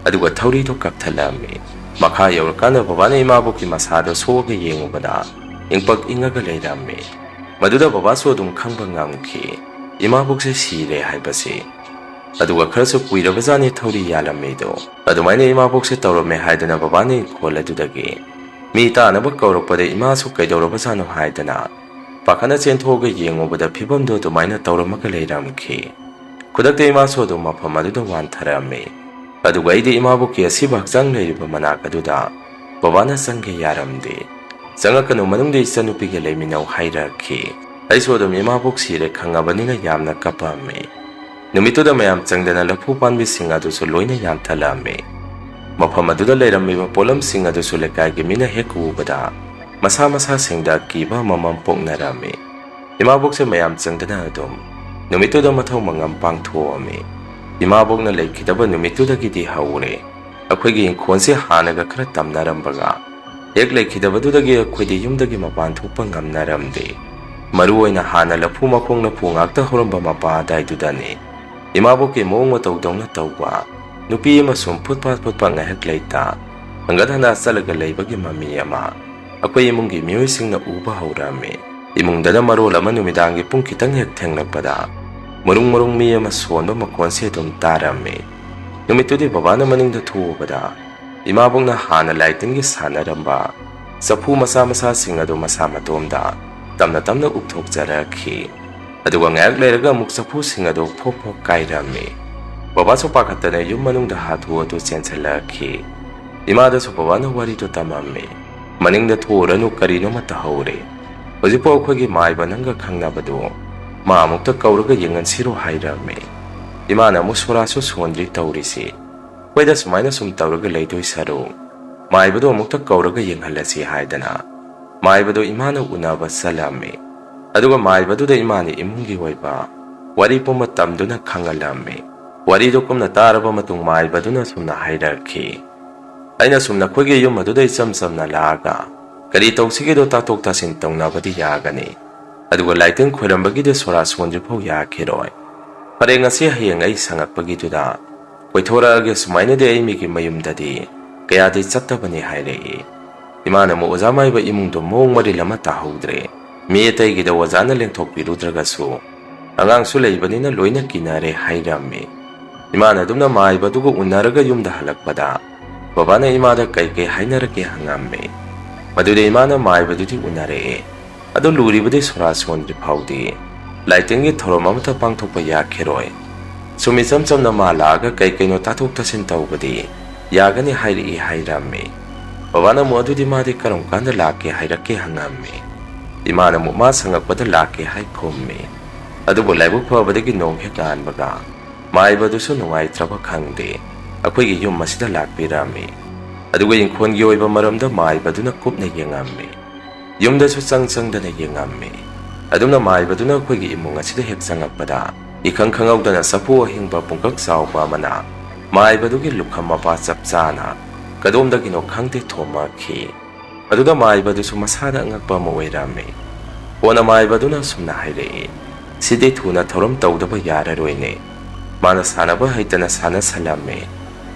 ꯑꯗꯨꯒ ꯊꯧꯔꯤꯗꯨ ꯀꯛꯊꯠꯂꯝꯃꯤ꯫ ꯃꯈꯥ ꯌꯧꯔꯀꯥꯟꯗ ꯕꯕꯥꯅ ꯏꯃꯥꯕꯣꯛꯀꯤ ꯃꯁꯥꯗꯣ ꯁꯣꯛꯑꯒ ꯌꯦꯡꯉꯨꯕꯗ ꯏꯪꯄꯛ ꯏꯪꯉꯒ ꯂꯩꯔꯝꯃꯤ꯫ ꯃꯗꯨꯗ ꯕꯕꯥꯁꯨ ꯑꯗꯨꯝ ꯈꯪꯕ ꯉꯝꯈꯤ, ꯏꯃꯥꯕꯣꯛꯁꯦ ꯁꯤꯔꯦ ꯍꯥꯏꯕꯁꯤ꯫ ꯑꯗꯨꯒ ꯈꯔꯁꯨ ꯀꯨꯏꯔꯕꯖꯥꯠꯅꯤ ꯊꯧꯔꯤ ꯌꯥꯜꯂꯝꯃꯤꯗꯣ꯫ ꯑꯗꯨꯃꯥꯏꯅ ꯏꯃꯥꯕꯣꯛꯁꯦ ꯇꯧꯔꯝꯃꯦ ꯍꯥꯏꯗꯅ ꯕꯕꯥꯅ ꯏꯪꯈꯣꯜ ꯑꯗꯨꯗꯒꯤ ꯃꯤ ꯇꯥꯅꯕ ꯀꯧꯔꯛꯄꯗ ꯏꯃꯥꯁꯨ ꯀꯩꯗꯧꯔꯕꯖꯥꯠꯅꯣ ꯍꯥꯏꯗꯅ ꯄꯥꯈꯠꯅ ꯆꯦꯟꯊꯣꯛꯑꯒ ꯌꯦꯡꯉꯨꯕꯗ ꯐꯤꯕꯝꯗꯨ ꯑꯗꯨꯃꯥꯏꯅ ꯇꯧꯔꯝꯃꯒ ꯂꯩꯔꯝꯈꯤ꯫ ꯈꯨꯗꯛꯇ ꯏꯃꯥꯁꯨ ꯑꯗꯨꯝ ꯃꯐꯝ ꯑꯗꯨꯗ ꯋꯥꯟꯊꯔꯝꯃꯤ꯫ ꯑꯗꯨꯒ ꯑꯩꯗꯤ ꯏꯃꯥꯕꯣꯛꯀꯤ ꯑꯁꯤꯕ ꯍꯛꯆꯥꯡ ꯂꯩꯔꯤꯕ ꯃꯅꯥꯛ ꯑꯗꯨꯗ ꯕꯕꯥꯅ ꯆꯪꯒꯦ ꯌꯥꯔꯝꯗꯦ꯫ "ꯆꯪꯉꯛꯀꯅꯨ, ꯃꯅꯨꯡꯗ ꯏꯆꯟꯅꯨꯄꯤꯒ ꯂꯩꯃꯤꯟꯅꯧ" ꯍꯥꯏꯔꯛꯈꯤ꯫ ꯑꯩꯁꯨ ꯑꯗꯨꯝ ꯏꯃꯥꯕꯣꯛ ꯁꯤꯔꯦ ꯈꯪꯉꯕꯅꯤꯅ ꯌꯥꯝꯅ ꯀꯞꯄꯝꯃꯤ꯫ ꯅꯨꯃꯤꯠꯇꯨꯗ ꯃꯌꯥꯝ ꯆꯪꯗꯅ ꯂꯐꯨ ꯄꯥꯝꯕꯤꯁꯤꯡ ꯑꯗꯨꯁꯨ ꯂꯣꯏꯅ ꯌꯥꯟꯊꯠꯂꯝꯃꯤ꯫ ꯃꯐꯝ ꯑꯗꯨꯗ ꯂꯩꯔꯝꯃꯤꯕ ꯄꯣꯠꯂꯝꯁꯤꯡ ꯑꯗꯨꯁꯨ ꯂꯩꯀꯥꯏꯒꯤ ꯃꯤꯅ ꯍꯦꯛ ꯎꯕꯗ ꯃꯁꯥ ꯃꯁꯥꯁꯤꯡꯗ ꯑꯀꯤꯕ ꯑꯃꯃꯝ ꯄꯣꯛꯅꯔꯝꯃꯤ꯫ ꯏꯃꯥꯕꯣꯛꯁꯦ ꯃꯌꯥꯝ ꯆꯪꯗꯅ ꯑꯗꯨꯝ ꯅꯨꯃꯤꯠꯇꯨꯗ ꯃꯊꯧ ꯃꯉꯝ ꯄꯥꯡꯊꯣꯛꯑꯝꯃꯤ꯫ ꯏꯃꯥꯕꯣꯛꯅ ꯂꯩꯈꯤꯗꯕ ꯅꯨꯃꯤꯠꯇꯨꯗꯒꯤꯗꯤ ꯍꯧꯔꯦ ꯑꯩꯈꯣꯏꯒꯤ ꯏꯪꯈꯣꯜꯁꯦ ꯍꯥꯟꯅꯒ ꯈꯔ ꯇꯝꯅꯔꯝꯕꯒ ꯍꯦꯛ ꯂꯩꯈꯤꯗꯕꯗꯨꯗꯒꯤ ꯑꯩꯈꯣꯏꯗꯤ ꯌꯨꯝꯗꯒꯤ ꯃꯄꯥꯟ ꯊꯣꯛꯄ ꯉꯝꯅꯔꯝꯗꯦ꯫ ꯃꯔꯨ ꯑꯣꯏꯅ ꯍꯥꯟꯅ ꯂꯐꯨ ꯃꯈꯣꯡ ꯂꯐꯨ ꯉꯥꯛꯇ ꯍꯧꯔꯝꯕ ꯃꯄꯥ ꯑꯗꯥꯏꯗꯨꯗꯅꯤ ꯏꯃꯥꯕꯣꯛꯀꯤ ꯃꯑꯣꯡ ꯃꯇꯧꯗꯧꯅ ꯇꯧꯕ ꯅꯨꯄꯤ ꯑꯃ ꯁꯨꯝ ꯐꯨꯠ ꯐꯥꯠ ꯐꯨꯠ ꯐꯥꯠ ꯉꯥꯏꯍꯥꯛ ꯂꯩꯇ ꯍꯪꯒꯠ ꯍꯟꯗ ꯆꯠꯂꯒ ꯂꯩꯕꯒꯤ ꯃꯃꯤ ꯑꯃ ꯑꯩꯈꯣꯏ ꯏꯃꯨꯡꯒꯤ ꯃꯤꯑꯣꯏꯁꯤꯡꯅ ꯎꯕ ꯍꯧꯔꯝꯃꯤ꯫ ꯏꯃꯨꯡꯗꯅ ꯃꯔꯣꯜ ꯑꯃ ꯅꯨꯃꯤꯗꯥꯡꯒꯤ ꯄꯨꯡ ꯈꯤꯇꯪ ꯍꯦꯛ ꯊꯦꯡꯂꯛꯄꯗ ꯃꯔꯨꯡ ꯃꯔꯨꯡ ꯃꯤ ꯑꯃ ꯁꯣꯟꯕ ꯃꯈꯣꯟꯁꯦ ꯑꯗꯨꯝ ꯇꯥꯔꯝꯃꯤ꯫ ꯅꯨꯃꯤꯠꯇꯨꯗꯤ ꯕꯕꯥꯅ ꯃꯅꯤꯡꯗ ꯊꯣꯛꯎꯕꯗ ꯏꯃꯥꯕꯣꯛꯅ ꯍꯥꯟꯅ ꯂꯥꯏꯇꯤꯟꯒꯤ ꯁꯥꯟꯅꯔꯝꯕ ꯆꯐꯨ ꯃꯆꯥ ꯃꯆꯥꯁꯤꯡ ꯑꯗꯨ ꯃꯁꯥ ꯃꯇꯣꯝꯗ ꯇꯞꯅ ꯇꯞꯅ ꯎꯞꯊꯣꯛꯆꯔꯛꯈꯤ꯫ ꯑꯗꯨꯒ ꯉꯥꯏꯍꯥꯛ ꯂꯩꯔꯒ ꯑꯃꯨꯛ ꯆꯐꯨꯁꯤꯡ ꯑꯗꯨ ꯐꯣꯛ ꯐꯣꯛ ꯀꯥꯏꯔꯝꯃꯤ꯫ ꯕꯕꯥꯁꯨ ꯄꯥꯈꯠꯇꯅ ꯌꯨꯝ ꯃꯅꯨꯡꯗ ꯍꯥꯊꯨ ꯍꯥꯊꯨ ꯆꯦꯟꯁꯤꯜꯂꯛꯈꯤ꯫ ꯏꯃꯥꯗꯁꯨ ꯕꯕꯥꯅ ꯋꯥꯔꯤꯗꯨ ꯇꯝꯃꯝꯃꯤ꯫ "ꯃꯅꯤꯡꯗ ꯊꯣꯛꯎꯔꯅꯨ, ꯀꯔꯤꯅꯣꯃ ꯇꯧꯍꯧꯔꯦ꯫ ꯍꯧꯖꯤꯛꯐꯥꯎ ꯑꯩꯈꯣꯏꯒꯤ ꯃꯥꯏꯕ ꯅꯪꯒ ꯈꯪꯅꯕꯗꯨ ꯃꯥ ꯑꯃꯨꯛꯇ ꯀꯧꯔꯒ ꯌꯦꯡꯍꯟꯁꯤꯔꯣ?" ꯍꯥꯏꯔꯝꯃꯤ꯫ ꯏꯃꯥꯅ ꯑꯃꯨꯛ ꯁꯣꯔꯥꯁꯨ ꯁꯣꯟꯗ꯭ꯔꯤ ꯇꯧꯔꯤꯁꯤ꯫ "ꯑꯩꯈꯣꯏꯗ ꯁꯨꯃꯥꯏꯅ ꯁꯨꯝ ꯇꯧꯔꯒ ꯂꯩꯗꯣꯏ ꯁꯔꯨꯛ ꯃꯥꯏꯕꯗꯣ ꯑꯃꯨꯛꯇ ꯀꯧꯔꯒ ꯌꯦꯡꯍꯜꯂꯁꯤ" ꯍꯥꯏꯗꯅ ꯃꯥꯏꯕꯗꯣ ꯏꯃꯥꯅ ꯎꯅꯕ ꯆꯠꯂꯝꯃꯤ꯫ ꯑꯗꯨꯒ ꯃꯥꯏꯕꯗꯨꯗ ꯏꯃꯥꯅ ꯏꯃꯨꯡꯒꯤ ꯑꯣꯏꯕ ꯋꯥꯔꯤ ꯄꯨꯝꯕ ꯇꯝꯗꯨꯅ ꯈꯪꯍꯜꯂꯝꯃꯤ꯫ ꯋꯥꯔꯤꯗꯨ ꯀꯨꯞꯅ ꯇꯥꯔꯕ ꯃꯇꯨꯡ ꯃꯥꯏꯕꯗꯨꯅ ꯁꯨꯝꯅ ꯍꯥꯏꯔꯛꯈꯤ, "ꯑꯩꯅ ꯁꯨꯝ ꯅꯈꯣꯏꯒꯤ ꯌꯨꯝ ꯑꯗꯨꯗ ꯏꯆꯝ ꯆꯝꯅ ꯂꯥꯛꯑꯒ ꯀꯔꯤ ꯇꯧꯁꯤꯒꯦꯗꯣ ꯇꯥꯊꯣꯛ ꯇꯥꯁꯤꯟ ꯇꯧꯅꯕꯗꯤ ꯌꯥꯒꯅꯤ꯫ ꯑꯗꯨꯒ ꯂꯥꯏꯇꯤꯟ ꯈꯣꯏꯔꯝꯕꯒꯤꯗꯤ ꯁꯣꯔꯥ ꯁꯣꯟꯗ꯭ꯔꯤꯐꯥꯎ ꯌꯥꯈꯤꯔꯣꯏ꯫ ꯐꯔꯦ, ꯉꯁꯤ ꯍꯌꯦꯡ ꯑꯩ ꯁꯪꯉꯛꯄꯒꯤꯗꯨꯗ ꯀꯣꯏꯊꯣꯔꯛꯑꯒꯦ꯫ ꯁꯨꯃꯥꯏꯅꯗꯤ ꯑꯩ ꯃꯤꯒꯤ ꯃꯌꯨꯝꯗꯗꯤ ꯀꯌꯥꯗꯤ ꯆꯠꯇꯕꯅꯤ" ꯍꯥꯏꯔꯛꯏ꯫ ꯏꯃꯥꯅ ꯑꯃꯨꯛ ꯑꯣꯖꯥ ꯃꯥꯏꯕ ꯏꯃꯨꯡꯗꯣ ꯃꯑꯣꯡ ꯃꯔꯤꯜ ꯑꯃ ꯇꯥꯍꯧꯗ꯭ꯔꯦ꯫ ꯃꯤ ꯑꯇꯩꯒꯤꯗ ꯑꯣꯖꯥꯅ ꯂꯦꯡꯊꯣꯛꯄꯤꯔꯨꯗ꯭ꯔꯒꯁꯨ ꯑꯉꯥꯡꯁꯨ ꯂꯩꯕꯅꯤꯅ ꯂꯣꯏꯅ ꯀꯤꯅꯔꯦ ꯍꯥꯏꯔꯝꯃꯤ꯫ ꯏꯃꯥꯅ ꯑꯗꯨꯝꯅ ꯃꯥꯏꯕꯗꯨꯒ ꯎꯅꯔꯒ ꯌꯨꯝꯗ ꯍꯜꯂꯛꯄꯗ ꯕꯕꯥꯅ ꯏꯃꯥꯗ ꯀꯩ ꯀꯩ ꯍꯥꯏꯅꯔꯛꯀꯦ ꯍꯪꯉꯝꯃꯤ꯫ ꯃꯗꯨꯗ ꯏꯃꯥꯅ ꯃꯥꯏꯕꯗꯨꯗꯤ ꯎꯅꯔꯛꯑꯦ꯫ ꯑꯗꯨ ꯂꯨꯔꯤꯕꯗꯤ ꯁꯣꯔꯥ ꯁꯣꯟꯗ꯭ꯔꯤ ꯐꯥꯎꯗꯤ ꯂꯥꯏꯇꯤꯟꯒꯤ ꯊꯧꯔꯝ ꯑꯃꯠꯇ ꯄꯥꯡꯊꯣꯛꯄ ꯌꯥꯈꯤꯔꯣꯏ꯫ ꯁꯨꯝ ꯏꯆꯝ ꯆꯝꯅ ꯃꯥ ꯂꯥꯛꯑꯒ ꯀꯩ ꯀꯩꯅꯣ ꯇꯥꯊꯣꯛ ꯇꯥꯁꯤꯟ ꯇꯧꯕꯗꯤ ꯌꯥꯒꯅꯤ ꯍꯥꯏꯔꯛꯏ ꯍꯥꯏꯔꯝꯃꯤ꯫ ꯕꯕꯥꯅ ꯑꯃꯨꯛ "ꯑꯗꯨꯗꯤ ꯃꯥꯗꯤ ꯀꯔꯝ ꯀꯥꯟꯗ ꯂꯥꯛꯀꯦ ꯍꯥꯏꯔꯛꯀꯦ?" ꯍꯪꯉꯝꯃꯤ꯫ ꯏꯃꯥꯅ ꯑꯃꯨꯛ "ꯃꯥ ꯁꯪꯉꯛꯄꯗ ꯂꯥꯛꯀꯦ" ꯍꯥꯏ ꯈꯨꯝꯃꯤ꯫ ꯑꯗꯨꯕꯨ ꯂꯥꯏꯕꯛ ꯐꯕꯗꯒꯤ ꯅꯣꯡ ꯍꯦꯛ ꯉꯥꯟꯕꯒ ꯃꯥꯏꯕꯗꯨꯁꯨ ꯅꯨꯡꯉꯥꯏꯇ꯭ꯔꯕ ꯈꯪꯗꯦ ꯑꯩꯈꯣꯏꯒꯤ ꯌꯨꯝ ꯑꯁꯤꯗ ꯂꯥꯛꯄꯤꯔꯝꯃꯤ꯫ ꯑꯗꯨꯒ ꯏꯪꯈꯣꯜꯒꯤ ꯑꯣꯏꯕ ꯃꯔꯝꯗ ꯃꯥꯏꯕꯗꯨꯅ ꯀꯨꯞꯅ ꯌꯦꯡꯉꯝꯃꯤ꯫ ꯌꯨꯝꯗꯁꯨ ꯆꯪ ꯆꯪꯗꯅ ꯌꯦꯡꯉꯝꯃꯤ꯫ ꯑꯗꯨꯝꯅ ꯃꯥꯏꯕꯗꯨꯅ ꯑꯩꯈꯣꯏꯒꯤ ꯏꯃꯨꯡ ꯑꯁꯤꯗ ꯍꯦꯛ ꯆꯪꯉꯛꯄꯗ, ꯏꯈꯪ ꯈꯪꯍꯧꯗꯅ ꯆꯐꯨ ꯑꯍꯤꯡꯕ ꯄꯨꯡꯀꯛ ꯆꯥꯎꯕ ꯑꯃꯅ ꯃꯥꯏꯕꯗꯨꯒꯤ ꯂꯨꯈꯝ ꯃꯄꯥ ꯆꯞ ꯆꯥꯅ ꯀꯗꯣꯝꯗꯒꯤꯅꯣ ꯈꯪꯗꯦ ꯊꯣꯝꯃꯛꯈꯤ꯫ ꯑꯗꯨꯗ ꯃꯥꯏꯕꯗꯨꯁꯨ ꯃꯁꯥꯗ ꯑꯉꯛꯄ ꯑꯃ ꯑꯣꯏꯔꯝꯃꯤ꯫ ꯀꯣꯟꯅ ꯃꯥꯏꯕꯗꯨꯅ ꯑꯁꯨꯝꯅ ꯍꯥꯏꯔꯛꯏ, "ꯁꯤꯗꯤ ꯊꯨꯅ ꯊꯧꯔꯝ ꯇꯧꯗꯕ ꯌꯥꯔꯔꯣꯏꯅꯦ꯫ ꯃꯥꯅ ꯁꯥꯟꯅꯕ ꯍꯩꯇꯅ ꯁꯥꯟꯅꯁꯜꯂꯝꯃꯦ꯫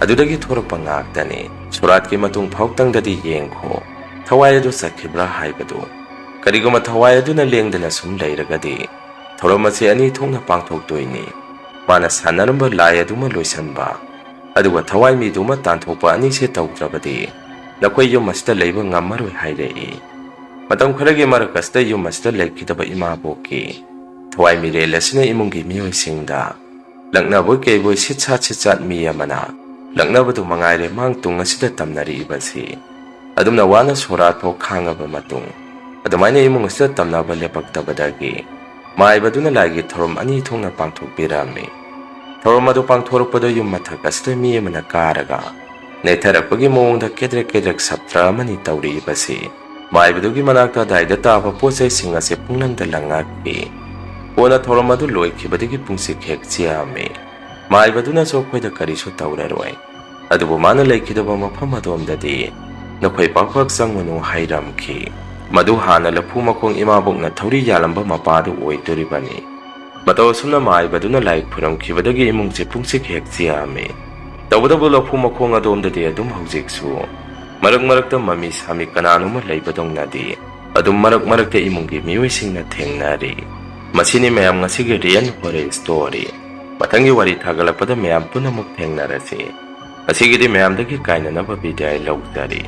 ꯑꯗꯨꯗꯒꯤ ꯊꯣꯔꯛꯄ ꯉꯥꯛꯇꯅꯤ꯫ ꯁꯣꯔꯥꯠꯀꯤ ꯃꯇꯨꯡ ꯐꯥꯎꯇꯪꯗꯗꯤ ꯌꯦꯡꯈꯣ, ꯊꯋꯥꯏ ꯑꯗꯨ ꯆꯠꯈꯤꯕ꯭ꯔꯥ ꯍꯥꯏꯕꯗꯨ꯫ ꯀꯔꯤꯒꯨꯝꯕ ꯊꯋꯥꯏ ꯑꯗꯨꯅ ꯂꯦꯡꯗꯅ ꯁꯨꯝ ꯂꯩꯔꯒꯗꯤ, ꯊꯧꯔꯝ ꯑꯁꯤ ꯑꯅꯤ ꯊꯣꯛꯅ ꯄꯥꯡꯊꯣꯛꯇꯣꯏꯅꯤ꯫ ꯃꯥꯅ ꯁꯥꯟꯅꯔꯝꯕ ꯂꯥꯏ ꯑꯗꯨꯃ ꯂꯣꯏꯁꯤꯟꯕ, ꯑꯗꯨꯒ ꯊꯋꯥꯏ ꯃꯤꯗꯨꯃ ꯇꯥꯟꯊꯣꯛꯄ ꯑꯅꯤꯁꯦ ꯇꯧꯗ꯭ꯔꯕꯗꯤ, ꯅꯈꯣꯏ ꯌꯨꯝ ꯑꯁꯤꯗ ꯂꯩꯕ ꯉꯝꯃꯔꯣꯏ" ꯍꯥꯏꯔꯛꯏ꯫ ꯃꯇꯝ ꯈꯔꯒꯤ ꯃꯔꯛ ꯑꯁꯤꯗ ꯌꯨꯝ ꯑꯁꯤꯗ ꯂꯩꯈꯤꯗꯕ ꯏꯃꯥꯕꯣꯛꯀꯤ ꯊꯋꯥꯏ ꯃꯤꯔꯦꯜ ꯑꯁꯤꯅ ꯏꯃꯨꯡꯒꯤ ꯃꯤꯑꯣꯏꯁꯤꯡꯗ ꯂꯛꯅꯕꯣꯏ ꯀꯩꯕꯣꯏ ꯁꯤꯠ ꯁꯥꯠ ꯁꯤꯠ ꯆꯥꯠ ꯃꯤ ꯑꯃꯅ ꯂꯛꯅꯕꯗꯨ ꯃꯉꯥꯏꯔꯦ ꯃꯥꯡ ꯇꯨꯡ ꯑꯁꯤꯗ ꯇꯝꯅꯔꯛꯏꯕꯁꯤ꯫ ꯑꯗꯨꯝꯅ ꯋꯥꯅ ꯁꯣꯔꯥꯠ ꯐꯥꯎ ꯈꯥꯡꯉꯕ ꯃꯇꯨꯡ, ꯑꯗꯨꯃꯥꯏꯅ ꯏꯃꯨꯡ ꯑꯁꯤꯗ ꯇꯝꯅꯕ ꯂꯦꯞꯄꯛꯇꯕꯗꯒꯤ, ꯃꯥꯏꯕꯗꯨꯅ ꯂꯥꯏꯒꯤ ꯊꯧꯔꯝ ꯑꯅꯤ ꯊꯣꯛꯅ ꯄꯥꯡꯊꯣꯛꯄꯤꯔꯝꯃꯤ꯫ ꯊꯧꯔꯝ ꯑꯗꯨ ꯄꯥꯡꯊꯣꯔꯛꯄꯗ ꯌꯨꯝ ꯃꯊꯛ ꯑꯁꯤꯗ ꯃꯤ ꯑꯃꯅ ꯀꯥꯔꯒ ꯅꯦꯠꯊꯔꯛꯄꯒꯤ ꯃꯑꯣꯡꯗ ꯀꯦꯗ꯭ꯔꯦꯛ ꯀꯦꯗ꯭ꯔꯦꯛ ꯁꯞꯇ꯭ꯔ ꯑꯃꯅꯤ ꯇꯧꯔꯛꯏꯕꯁꯤ꯫ ꯃꯥꯏꯕꯗꯨꯒꯤ ꯃꯅꯥꯛꯇ ꯑꯗꯥꯏꯗ ꯇꯥꯕ ꯄꯣꯠ ꯆꯩꯁꯤꯡ ꯑꯁꯤ ꯄꯨꯡꯂꯪꯗ ꯂꯪꯉꯛꯈꯤ꯫ ꯀꯣꯟꯅ ꯊꯧꯔꯝ ꯑꯗꯨ ꯂꯣꯏꯈꯤꯕꯗꯒꯤ ꯄꯨꯡꯆꯤꯛ ꯍꯦꯛ ꯆꯤꯛꯑꯝꯃꯤ꯫ ꯃꯥꯏꯕꯗꯨꯅꯁꯨ ꯑꯩꯈꯣꯏꯗ ꯀꯔꯤꯁꯨ ꯇꯧꯔꯔꯣꯏ, ꯑꯗꯨꯕꯨ ꯃꯥꯅ ꯂꯩꯈꯤꯗꯕ ꯃꯐꯝ ꯑꯗꯣꯝꯗꯗꯤ ꯅꯈꯣꯏ ꯄꯥꯛ ꯄꯥꯛ ꯆꯪꯉꯨꯅꯨ ꯍꯥꯏꯔꯝꯈꯤ꯫ ꯃꯗꯨ ꯍꯥꯟꯅ ꯂꯐꯨ ꯃꯈꯣꯡ ꯏꯃꯥꯕꯣꯛꯅ ꯊꯧꯔꯤ ꯌꯥꯜꯂꯝꯕ ꯃꯄꯥꯗꯨ ꯑꯣꯏꯗꯣꯔꯤꯕꯅꯤ꯫ ꯃꯇꯧ ꯑꯁꯨꯝꯅ ꯃꯥꯏꯕꯗꯨꯅ ꯂꯥꯏ ꯈꯨꯔꯨꯝꯈꯤꯕꯗꯒꯤ ꯏꯃꯨꯡꯁꯦ ꯄꯨꯡꯆꯤꯛ ꯍꯦꯛ ꯆꯤꯛꯑꯝꯃꯤ꯫ ꯇꯧꯕꯇꯕꯨ ꯂꯐꯨ ꯃꯈꯣꯡ ꯑꯗꯣꯝꯗꯗꯤ ꯑꯗꯨꯝ ꯍꯧꯖꯤꯛꯁꯨ ꯃꯔꯛ ꯃꯔꯛꯇ ꯃꯃꯤ ꯁꯥꯃꯤ ꯀꯅꯥꯅꯣꯃ ꯂꯩꯕꯗꯧꯅꯗꯤ ꯑꯗꯨꯝ ꯃꯔꯛ ꯃꯔꯛꯇ ꯏꯃꯨꯡꯒꯤ ꯃꯤꯑꯣꯏꯁꯤꯡꯅ ꯊꯦꯡꯅꯔꯤ꯫ ꯃꯁꯤꯅꯤ ꯃꯌꯥꯝ ꯉꯁꯤꯒꯤ real horror story꯫ ꯃꯊꯪꯒꯤ ꯋꯥꯔꯤ ꯊꯥꯒꯠꯂꯛꯄꯗ ꯃꯌꯥꯝ ꯄꯨꯟꯅꯃꯛ ꯊꯦꯡꯅꯔꯁꯤ꯫ ꯉꯁꯤꯒꯤꯗꯤ ꯃꯌꯥꯝꯗꯒꯤ ꯀꯥꯏꯅꯅꯕ ꯕꯤꯗꯥꯏ ꯂꯧꯖꯔꯤ꯫